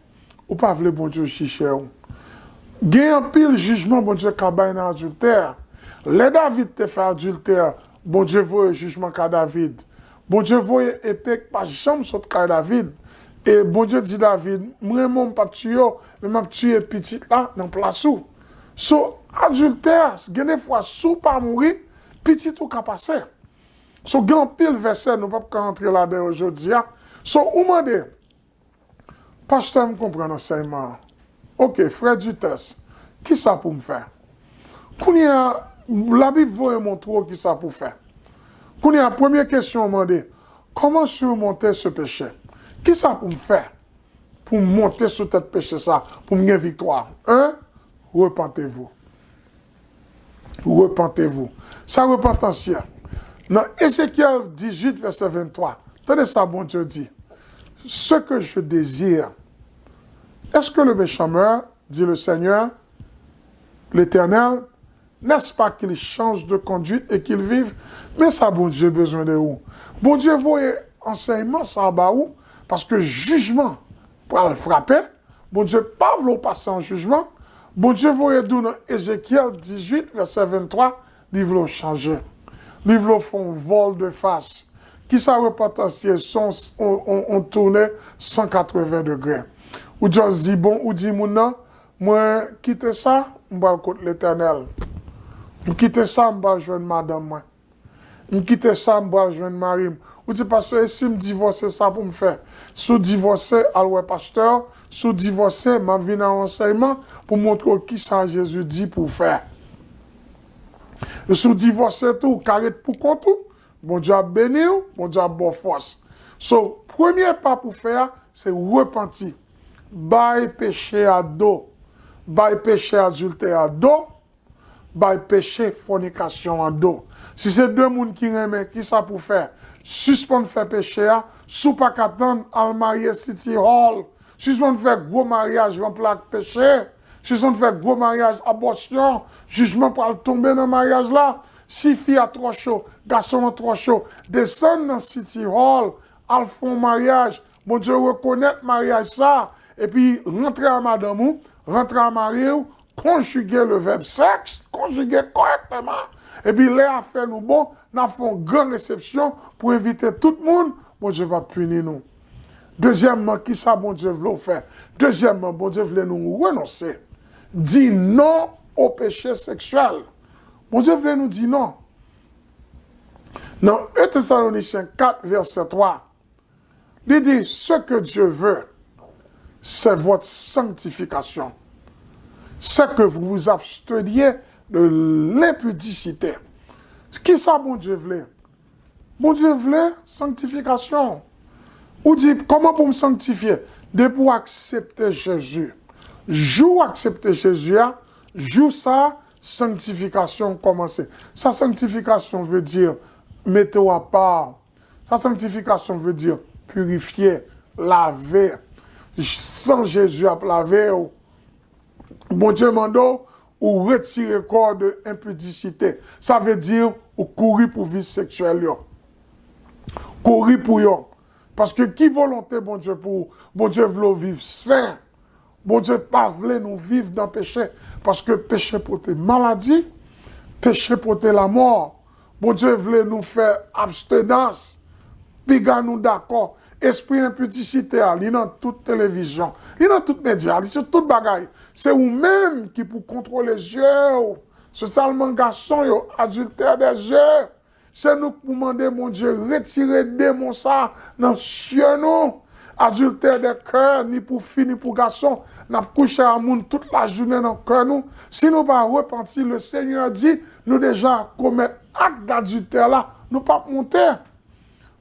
ou pa vle Bondye jije w. Gen anpil jijman Bondye ka bay nan adiltè. Lè David te fè adiltè, Bondye voye jijman kay David. Bondye voye epe k pa janm sot kay David. E Bondye di David, "M renmen w, m p ap tiye w, men m ap tiye pitit la nan plas ou." So, adiltè, gen de fwa, si w pa mouri, pitit ou ka pase. So, gen anpil vèsè, nou p ap ka antre ladan yo jodi a. So, ou mande, "Pastè, m konprann ansèyman an. Oke, frè Dutès, kisa pou m fè?" Kounye a, Labib voye montre w kisa pou w fè. Kounye a, premye kesyon w mande, "Comment surmonter ce péché?" Kisa pou m fè? pou m monte sou tèt peche sa, pou m gen viktwa. Un, repentez-vous. Repentez-vous. Sa repantans ye. Nan Ezekyèl dizuit, vèsè venntwa, tande sa Bondye di. Ce que je désire, est-ce que le méchant meurt, dit le Seigneur, l'Éternel, n'est-ce pas qu'il change de conduite et qu'il vive? Men sa Bondye bezwen de ou. Bondye voye ansèyman sa ba ou, paske jijman pral frape. Bondye pa vle w pase an jijman. Bondye voye di w nan Ezekyèl dizuit, vèsè venntwa, li vle w chanje. Li vle w fè yon vòl de fas. Kisa repantans ye? Se yon, yon, yon, yon tounen san katreven degre. Ou just di, bon, ou di moun nan, mwen kite sa, m pral kot Letènèl. M kite sa, m pral jwenn madanm mwen. M kite sa, m pral jwenn mari m. Ou di, pastè, e si m divòse, sa pou m fè? Si w divòse, al wè pastè. Si w divòse, m ap vin ak ansèyman pou montre w kisa Jezi di pou w fè. E si w divòse tou, w ka ret pou kont ou. Bondye ap beni w, Bondye ap ba w fòs. So, premye pa pou fè a, se repanti. Bay peche a do. Bay peche adiltè a do. Bay peche fònikasyon an do. Si se de moun ki renmen, kisa pou fè? Sispann fè peche a. Si w pa ka tann, al marye City Hall. Sispann fè gwo maryaj ranpli ak peche. Sispann fè gwo maryaj abòsyon. Jijman pral tonbe nan maryaj la. Si fi a twò cho, gason an twò cho, desann nan City Hall, al fè yon maryaj. Bondye rekonèt maryaj sa. Epi rantre a madanm ou, rantre a mari w, konjige le vèb sèks, konjige kòrèkteman. Epi lè afè nou bon, n ap fè yon gran resepsyon pou envite tout moun, Bondye p ap pini nou. Dezyèmman, kisa Bondye vle w fè? Dezyèmman, Bondye vle nou renonse. Di non o peche seksyèl. Bondye vle nou di non. Nan un Thessaloniciens quatre, verset trois, li di, ce que Dieu veut, c'est votre sanctification. C'est que vous vous absteniez de l'impudicité. Kisa Bondye vle? Bondye vle sanktifikasyon. Ou di, kòman pou m sanktifye? Depi w aksepte Jezi. Jou w aksepte Jezi a, jou sa a, sanktifikasyon kòmanse. Sa sanktifikasyon vle di, mete w apa. Sa sanktifikasyon vle di, pirifye, lave. San Jezi ap lave w. Bondye mande w, ou retire kò w de enpidisite. Sa vle di, ou kouri pou vis seksyèl yo. Kouri pou yo. Paske ki volonte Bondye pou ou? Bondye vle w viv sen. Bondye pa vle nou viv nan peche, paske peche pote maladi, peche pote lamò. Bondye vle nou fè abstenans, piga nou dakò. Espri enpidisite a, li nan tout televizyon, li nan tout medya, li sou tout bagay. Se ou menm ki pou kontwole zye w. Espesyalman gason yo, adiltè de zye. Se nou k pou mande Bondye retire demon sa nan zye nou. Adiltè de kè, ni pou fi, ni pou gason. N ap kouche a moun tout lajounen nan kè nou. Si nou pa repanti, le Senyè di, nou deja komèt ak dadiltè la, nou p ap monte.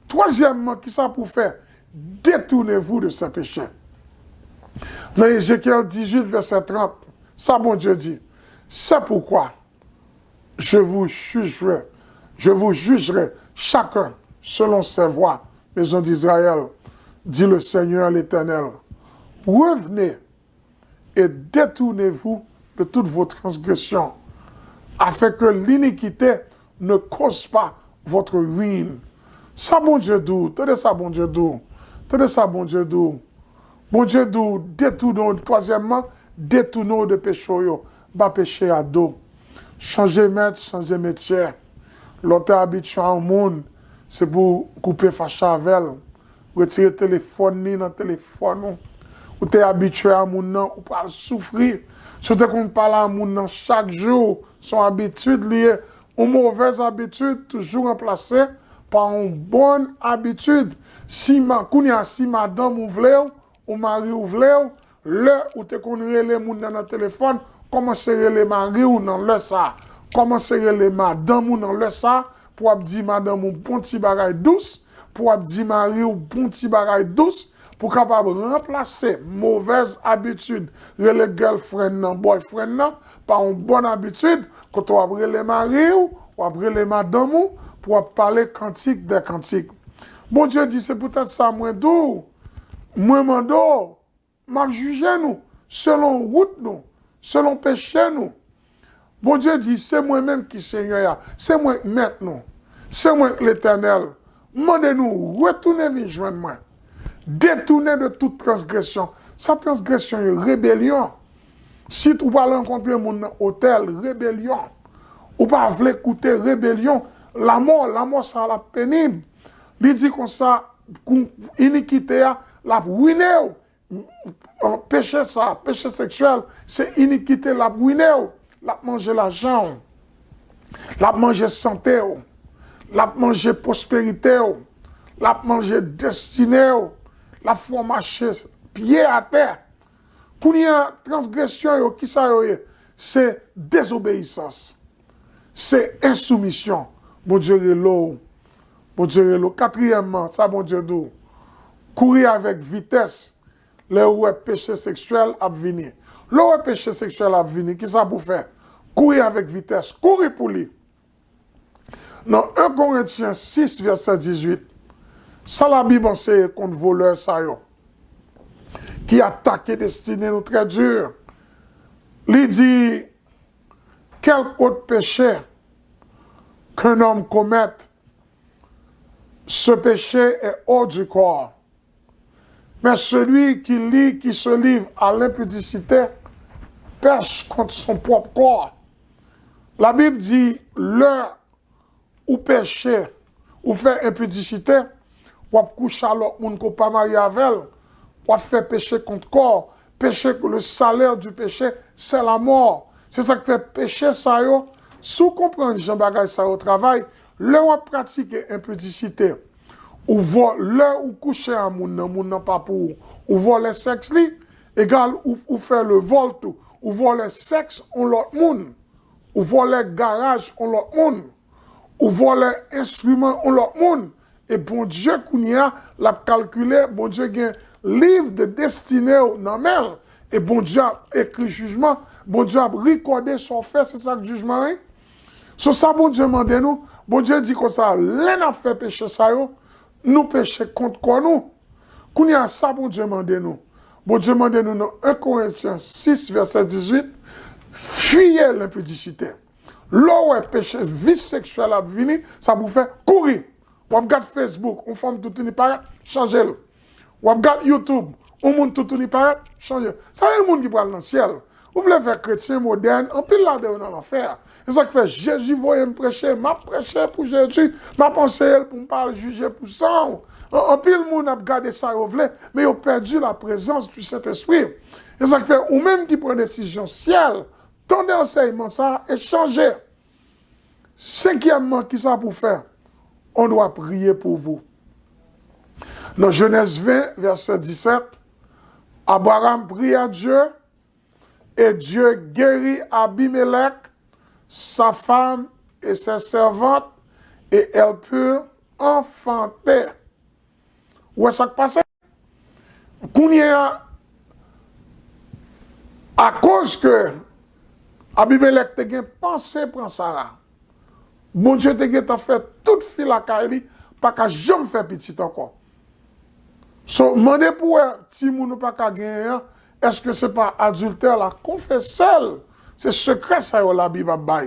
Twazyèmman, kisa pou fè? Détournez-vous de ces péchés. Nan Ezekyèl dizuit, vèsè trant, sa Bondye di, c'est pourquoi je vous jugerai, je vous jugerai chacun selon ses voies, maison d'Israël, dit le Seigneur l'Éternel. Revenez et détournez-vous de toutes vos transgressions, afin que l'iniquité ne cause pas votre ruine. Sa Bondye di w, tande sa Bondye di w, tande sa Bondye di w. Bondye di w, detounen w, twazyèmman, detounen w de peche w yo, ba peche a do. Chanje mèt, chanje metye. Lè w te abitye a yon moun, se pou w koupe fache avè l. Retire telefòn li nan telefòn ou. Ou te abitye a moun nan, ou pral soufri. Si w te konn pale a moun nan chak jou, se yon abitid li ye. Yon movèz abitid toujou ranplase pa yon bòn abitid. Si ma-, kounye a, si madanm ou vle w, ou mari w vle w, lè ou te konn rele moun nan nan telefòn, kòmanse rele mari w nan lè sa a. Kòmanse rele madanm ou nan lè sa a, pou w ap di madanm ou bon ti bagay dous, pou w ap di mari w bon ti bagay dous, pou w kapab ranplase movèz abitid, rele girlfriend nan, boyfriend nan, pa yon bòn abitid, kote w ap rele mari w, w ap rele madanm ou, pou w ap pale kantik dè kantik. Bondye di, se poutèt sa mwen di w, mwen mande w, m ap jije nou selon wout nou, selon peche nou. Bondye di, se mwen menm ki Senyè a, se mwen k mèt nou, se mwen k Letènèl. M mande nou retounen vin jwenn mwen. Detounen de tout transgresyon. Sa transgresyon yo, rebelyon. Si ou pral rankontre moun nan otèl, rebelyon. Ou pa vle koute, rebelyon. Lanmò, lanmò sa l ap penib. Li di konsa, kou inikite a, l ap wine w. Peche sa, peche seksyèl, se inikite, l ap wine w. L ap manje lajan w. L ap manje sante w. L ap manje pwosperite w. L ap manje destine w. L ap fè w mache pye atè. Kounye a, transgresyon yo, kisa yo ye? Se dezobeyisans. Se ensoumisyon. Bondye rele w. Bondye rele w. Katriyèmman, sa Bondye di w, kouri avèk vitès lè w wè peche seksyèl ap vini. Lè w wè peche seksyèl ap vini, kisa pou w fè? Kouri avèk vitès. Kouri pou li. Nan en Korentyen sis, vèsè dizuit, sa Labib anseye kont volè sa yo, ki atake destine nou trè di. Li di, quelque autre péché qu'un homme commette, ce péché est hors du corps. Mais celui qui lit, qui se livre à l'impudicité, pèche contre son propre corps. Labib di, lè ou peche, ou fè enpidisite, w ap kouche a lòt moun ke w pa marye avè l, w ap fè peche kont kò w. Peche, le salaire du péché, c'est la mort. Se sa k fè peche sa yo, si w konprann jan bagay sa yo travay, lè w ap pratike enpidisite, ou vò-, lè ou kouche a moun nan, moun nan pa pou ou, ou vòlè sèks li, egal ou, ou fè le vol tou, ou vòlè sèks on lòt moun, ou vòlè garaj on lòt moun, ou vòlè enstriman on lòt moun, e Bondye kounye a, l ap kalkile, Bondye gen liv de destine w nan men l, e Bondye ap ekri jijman, Bondye ap rekòde sa w fè, se sa k jijman an. So sa Bondye mande nou, Bondye di konsa, lè n ap fè peche sa yo, nou peche kont kò nou. Kounye a, sa Bondye mande nou? Bondye mande nou nan en Korentyen sis, vèsè dizuit, fiye lenpidisite. Lè w wè peche, vis seksyèl ap vini, sa pou w fè, kouri. W ap gad Facebook, yon fanm toutouni parèt, chanje l. W ap gad YouTube, yon moun toutouni parèt, chanje l. Sa gen moun ki pral nan syèl. Ou vle fè kretyen modèn, anpil ladan yo nan lanfè. Se sa k fè Jezi voye m preche, m ap preche pou Jezi, m ap anseye l pou m pa al jije pou san w. An-, anpil moun ap gade sa yo vle, men yo pèdi la prezans di Sentespri. Se sa k fè ou menm ki pran desizyon syèl, tande ansèyman sa a e chanje. Senkyèmman, kisa pou fè? On doit prier pour vous. Nan Jenèz ven, vèsè disèt, Abraham prie à Dieu, et Dieu guérit Abimelech, sa femme et ses servantes, et elles purent enfanter. Ou wè sa k pase? Kounye a, akoz ke Abimelèk te gen panse pran Sara, Bondye te gentan fè tout fi lakay li pa ka janm fè pitit ankò. So, mande pou wè timoun ou pa ka genyen an, èske se pa adiltè la? Konfese l. Se sekrè sa yo Labib ap bay.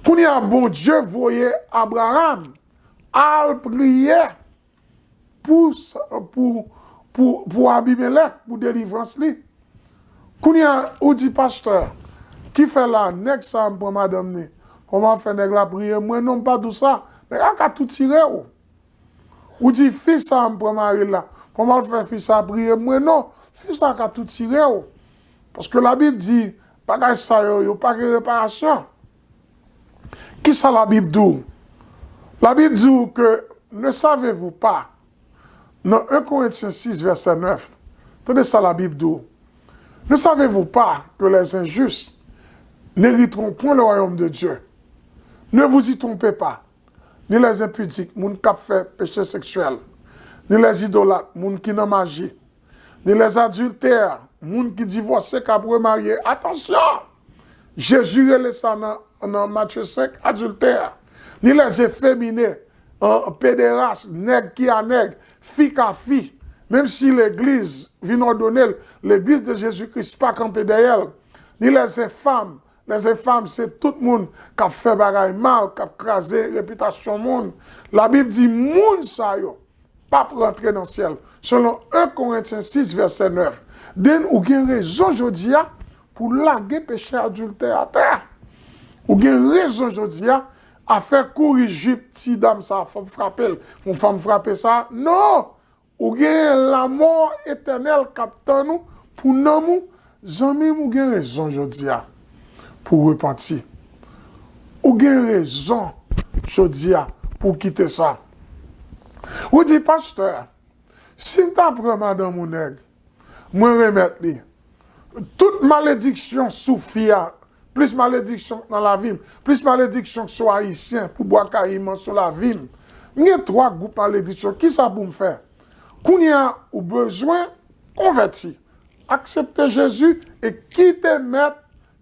Kounye a, Bondye voye Abraram al priye pou, pou, pou, pou Abimelèk, pou delivrans li. Kounye a, ou di, pastè, ki fè la, nèg sa a m pran madanm ni, kòman fè nèg la priye mwen? Non, m pa di w sa. Nèg la ka tou tire w. Ou di, fi sa a m pran mari l la, kòman l fè fi sa a priye mwen? Non, fi sa a ka tou tire w. Paske Labib di, bagay sa yo, yo pa gen reparasyon. Kisa Labib di w? Labib di w ke, ne savez-vous pas, nan en Korentyen sis, vèsè nèf, tande sa Labib di w, ne savez-vous pas que les injustes n'hériteront point le royaume de Dieu? Ne vous y trompez pas, ni les impudiques, moun k ap fè peche seksyèl, ni les idolâtres, moun ki nan maji, ni les adultères, moun ki divòse k ap remarye. Atansyon! Jezi rele sa nan, nan Matye senk, adiltè. Ni les efféminés, an, pederas, nèg ki a nèg, fi ka fi. Menm si legliz vin òdone l, legliz de Jezi Kris pa kanpe dèyè l. Ni les infâmes, les infâmes se tout moun k ap fè bagay mal, k ap kraze repitasyon moun. Labib di moun sa yo p ap rantre nan syèl. Selon en Korentyen sis vèsè nèf. Den, ou gen rezon jodi a pou lage peche adiltè atè. Ou gen rezon jodi a, afè kouri jip ti dam sa, fò m frape l, yon fanm frape sa. Non! Ou gen lanmò etènèl k ap tann ou pou nanm ou. Zanmi m, ou gen rezon jodi a pou w repanti. Ou gen rezon jodi a pou w kite sa. Ou di, pastè, si m ta pran madanm ou nèg, mwen remèt li. Tout malediksyon sou fi a, plis malediksyon k nan lavi m, plis malediksyon k sou Ayisyen, pou Bwa Kayiman sou lavi m. M gen twa gwoup malediksyon. Kisa pou m fè? Kounye a, ou bezwen konvèti. Aksepte Jezi e kite mèt,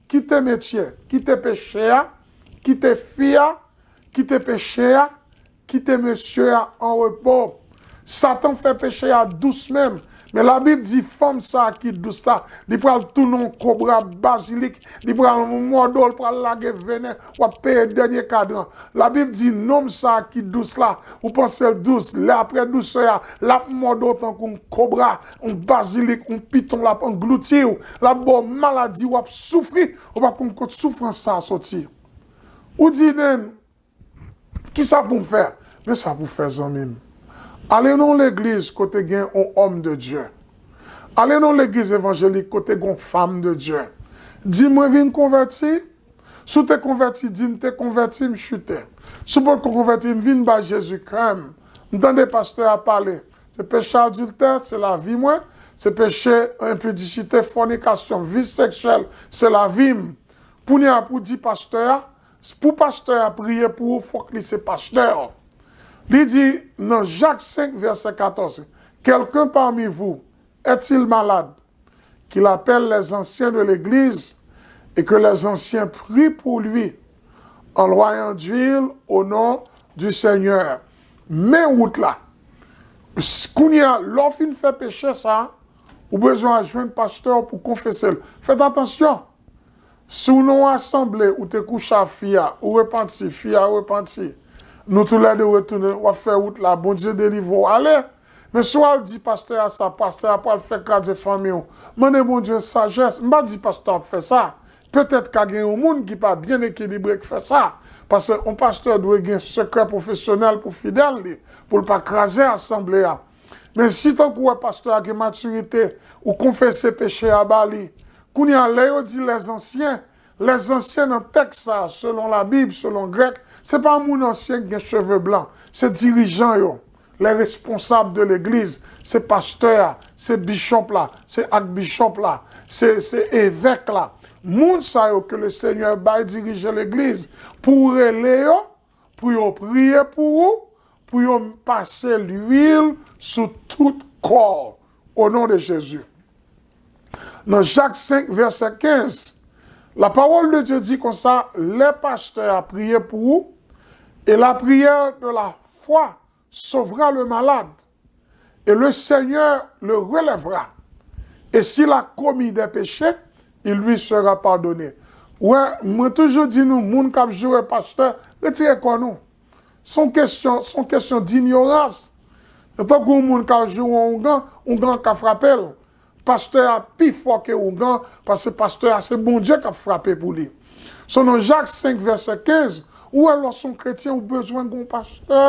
kite metye, kite peche a, kite fi a, kite peche a, kite mesye a an repo. Satan fè peche a dous menm. Men Labib di fanm sa a ki dous la, li pral tounen yon kobra bazilik, li pral mòde w, li pral lage venen, w ap peye dènye kadran. Labib di nonm sa a ki dous la, ou panse l dous, lè apre dousè a, l ap mòde w tankou yon kobra, yon bazilik, yon piton, l ap anglouti w, l ap ba w maladi, w ap soufri, ou p ap konn kot soufrans sa a soti. Ou di, men, kisa pou m fè? Men sa pou w fè, zanmi m. Ale nan yon legliz kote gen yon homme de Dieu. Ale nan yon legliz evanjelik kote gen yon femme de Dieu. Di, mwen vin konvèti. Si w te konvèti, di, m te konvèti, m chite. Si w potko konvèti, m vin bay Jezi kè m. M tande pastè a pale. Se peche adiltè, se lavi mwen. Se peche enpidisite, fònikasyon, vi seksyèl, se lavi m. Kounye a pou w di pastè a, pou pastè a priye pou ou, fòk li se pastè. Li di nan Jak senk vèsè katòz, quelqu'un parmi vous est-il malade? Qu'il appelle les anciens de l'église et que les anciens prient pour lui en l'oignant d'huile au nom du Seigneur. Men wout la. Kounye a, lè w fin fè peche sa, ou bezwen al jwenn pastè w pou konfese l. Fèt atansyon. Si w nan yon asanble, ou te kouche a fi a, ou repanti, fi a repanti. Nou toulède retounen, w ap fè wout la, Bondye delivre w, ale. Men si w al di pastè a sa, pastè a pral fè kraze fanmi w. Mande Bondye sajès. M pa di pastè a ap fè sa. Petèt ka gen yon moun ki pa byen ekilibre k fè sa. Paske yon pastè dwe gen sekrè pwofesyonèl pou fidèl li, pou l pa kraze asanble a. Men si tankou w wè pastè a gen matirite, ou konfese peche a ba li. Kounye a, lè yo di lèzansyen, lèzansyen nan tèks sa a, selon Labib, selon grèk, se pa moun ansyen ki gen cheve blan, se dirijan yo, les responsables de l'église, se pastè a, se bishop la, se akbishop la, se, se evèk la. Moun sa yo ke le Senyè bay dirije legliz, pou w rele yo, pou yo priye pou ou, pou yo pase lwil sou tout kò w, au nom de Jésus. Nan Jak senk, vèsè kenz, la parole de Dieu dit konsa, lè pastè a priye pou ou, et la prière de la foi sauvera le malade, et le Seigneur le relèvera, et s'il a commis des péchés, il lui sera pardonné. Wè, mwen toujou di nou, moun k ap joure pastè, retire kò nou. Se yon kesyon, se yon kesyon dinyorans. Se tankou yon moun k ap joure yon oungan, oungan ka frape l. Pastè a pi fò ke oungan, paske pastè a se Bondye k ap frape pou li. Selon Jak senk, vèsè kenz, ou wè lè w se yon kretyen, ou bezwen gen yon pastè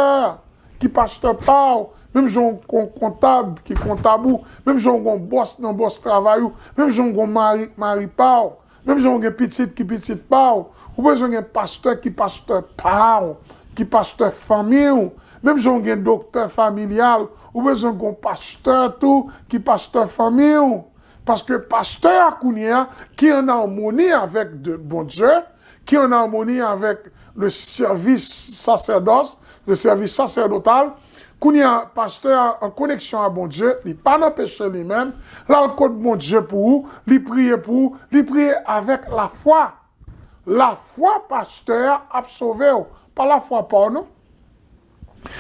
ki pastè pa w, menm jan w gen yon kontab ki kontab ou, menm jan w gen yon bòs nan bòs travay ou, menm jan w gen yon mari k mari pa w, menm jan w gen pitit ki pitit pa w, ou bezwen gen pastè ki pastè pa w, ki pastè fanmi w, menm jan w gen doktè familyal, ou bezwen gen yon pastè tou ki pastè fanmi w. Paske pastè a kounye a, ki an amoni avèk de, Bondye, ki an amoni avèk le service sacerdoce, le service sacerdotal, Kounye a, pastè a an koneksyon a Bondye, li pa nan peche li menm, l al kot Bondye pou ou, li priye pou ou, li priye avèk lafwa. Lafwa pastè a ap sove w, pa lafwa pa w non.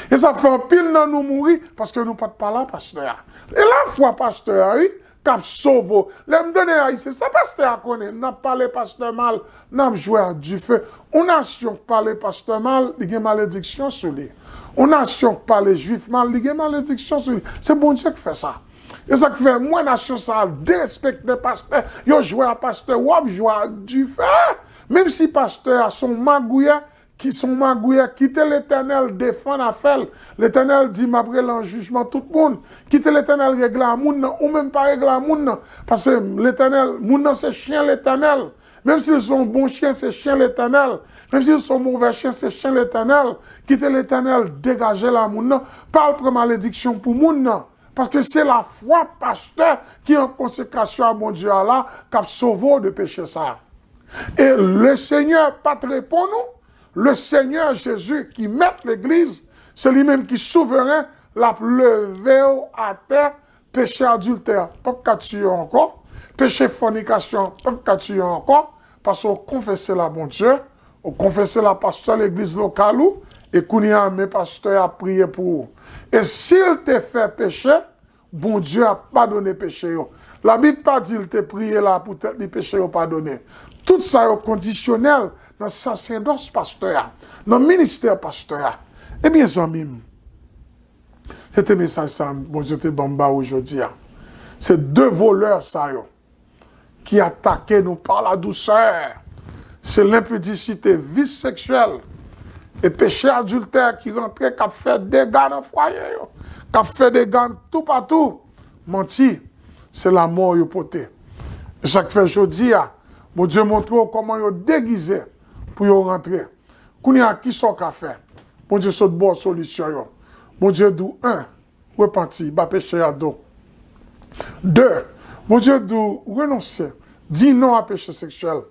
E sa fè anpil nan nou mouri, paske nou pa t pale a pastè a. E lafwa pastè a, wi, k ap sove w. Lè m tande Ayisyen, sa pastè a konnen, n ap pale pastè mal, n ap jwe ak dife. Yon nasyon k pale pastè mal, li gen malediksyon sou li. Yon nasyon k pale jwif mal, li gen malediksyon sou li. Se Bondye k fè sa. E sa k fè m wè nasyon sa a derespekte pastè, yo jwe a pastè, w ap jwe ak dife. Menm si pastè a se yon magouyè, ki se yon magouyè, kite Letènèl defann afè l. Letènèl di, "M ap rele an jijman tout moun." Kite Letènèl regle a moun nan, ou menm pa regle a moun nan. Paske Letènèl, moun nan se chen Letènèl. Menm si l se yon bon chen, se chen Letènèl. Menm si l se yon movè chen, se chen Letènèl. Kite Letènèl degaje l a moun nan. Pa al pran malediksyon pou moun nan. Paske se lafwa pastè ki an konsekrasyon a Bondye a la k ap sove w de peche sa a. E Lesenyè p ap reponn ou, Lesenyè Jezi ki mèt legliz, se li menm ki souveren, l ap leve w atè, peche adiltè p ap ka tiye w ankò, peche fònikasyon p ap ka tiye w ankò, paske w konfese l a Bondye, ou konfese l a pastè legliz lokal ou, e kounye a men pastè a ap priye pou ou. E si l te fè peche, Bondye ap padone peche yo. Labib pa di l te priye la poutèt li peche yo padone. Tout sa yo kondisyonèl nan sasèdòs pastè a, nan ministè pastè a. Ebyen, zanmi m, se te mesaj sa Bondye te ban m ba ou jodi a. Se de volè sa yo ki atake nou pa la dousè. Se lenpidisite, vis seksyèl, e peche adiltè ki rantre, k ap fè dega nan fwaye yo, k ap fè dega toupatou. Manti, se lanmò yo pote. E sa k fè jodi a, Bondye montre w kòman yo degize pou yo rantre. Kounye a, kisa w ka fè? Bondye sot ba w solisyon yo. Bondye di w, en, repanti, ba peche a do. De, Bondye di w renonse, di non a peche seksyèl.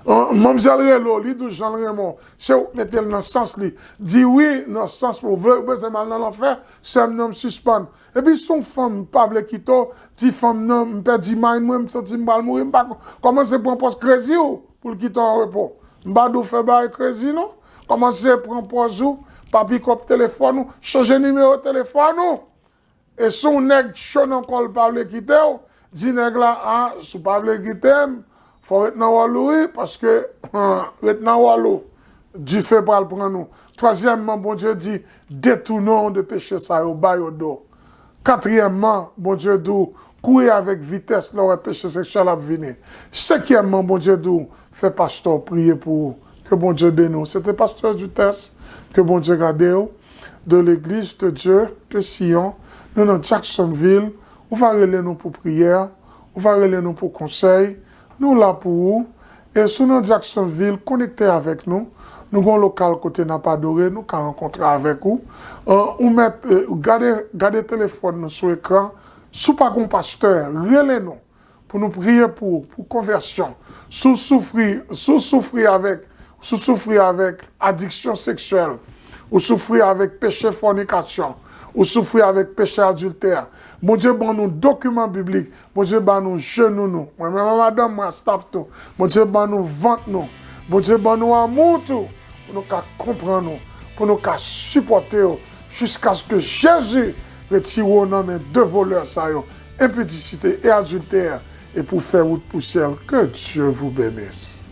An, manmzèl rele w, li di w jan l renmen w, se ou k mete l nan sans li. Di wi nan sans ou vle, ou bezwen m al nan lanfè, sè m nan m sispann. Epi si yon fanm pa vle kite w, di fanm nan, m pèdi may mwen, m santi m pral mouri, m pa ko-, kòmanse pran pòz krezi w pou l kite w an repo. M pa di w fè bagay krezi non. Kòmanse pran pòz ou, pa pikòp telefòn ou, chanje nimewo telefòn ou. E si yon nèg cho nan kò l pa vle kite w, di nèg la, a, si w pa vle kite m, fò w ret nan wòl ou wi, paske, ret nan wòl ou, dife pral pran nou. Twazyèmman, Bondye di, detounen w de peche sa yo, ba yo do. Katriyèmman, Bondye di w, kouri avèk vitès lè w wè peche seksyèl ap vini. Senkyèmman, Bondye di w, fè pastè w priye pou ou. Ke Bondye beni w. Se te pastè Dutès. Ke Bondye gade w. De l'Église de Dieu de Sion. Nou nan Jacksonville. Ou va rele nou pou priyè. Ou va rele nou pou konsèy. Nou la pou ou. E si w nan Jacksonville, konekte avèk nou. Nou gen yon lokal kote n ap adore, nou ka rankontre avèk ou. An, ou mèt, e, gade, gade telefòn nou sou ekran. Si w pa gen yon pastè, rele nou pou nou priye pou ou, pou konvèsyon. Si w soufri, si w soufri avèk, si w soufri avèk adiksyon seksyèl, ou soufri avèk peche fònikasyon, ou soufri avèk peche adiltè, Bondye ban nou dokiman biblik, Bondye ban nou jenou nou. Mwen menm ak madanm mwen, staff tou. Bondye ban nou vant nou. Bondye ban nou amou tou. Pou nou ka konprann ou, pou nou ka sipòte w, jiskaske Jezi retire w nan men de volè sa yo, enpidisite e adiltè, e pou fè wout pou syèl. Que Dieu vous bénisse.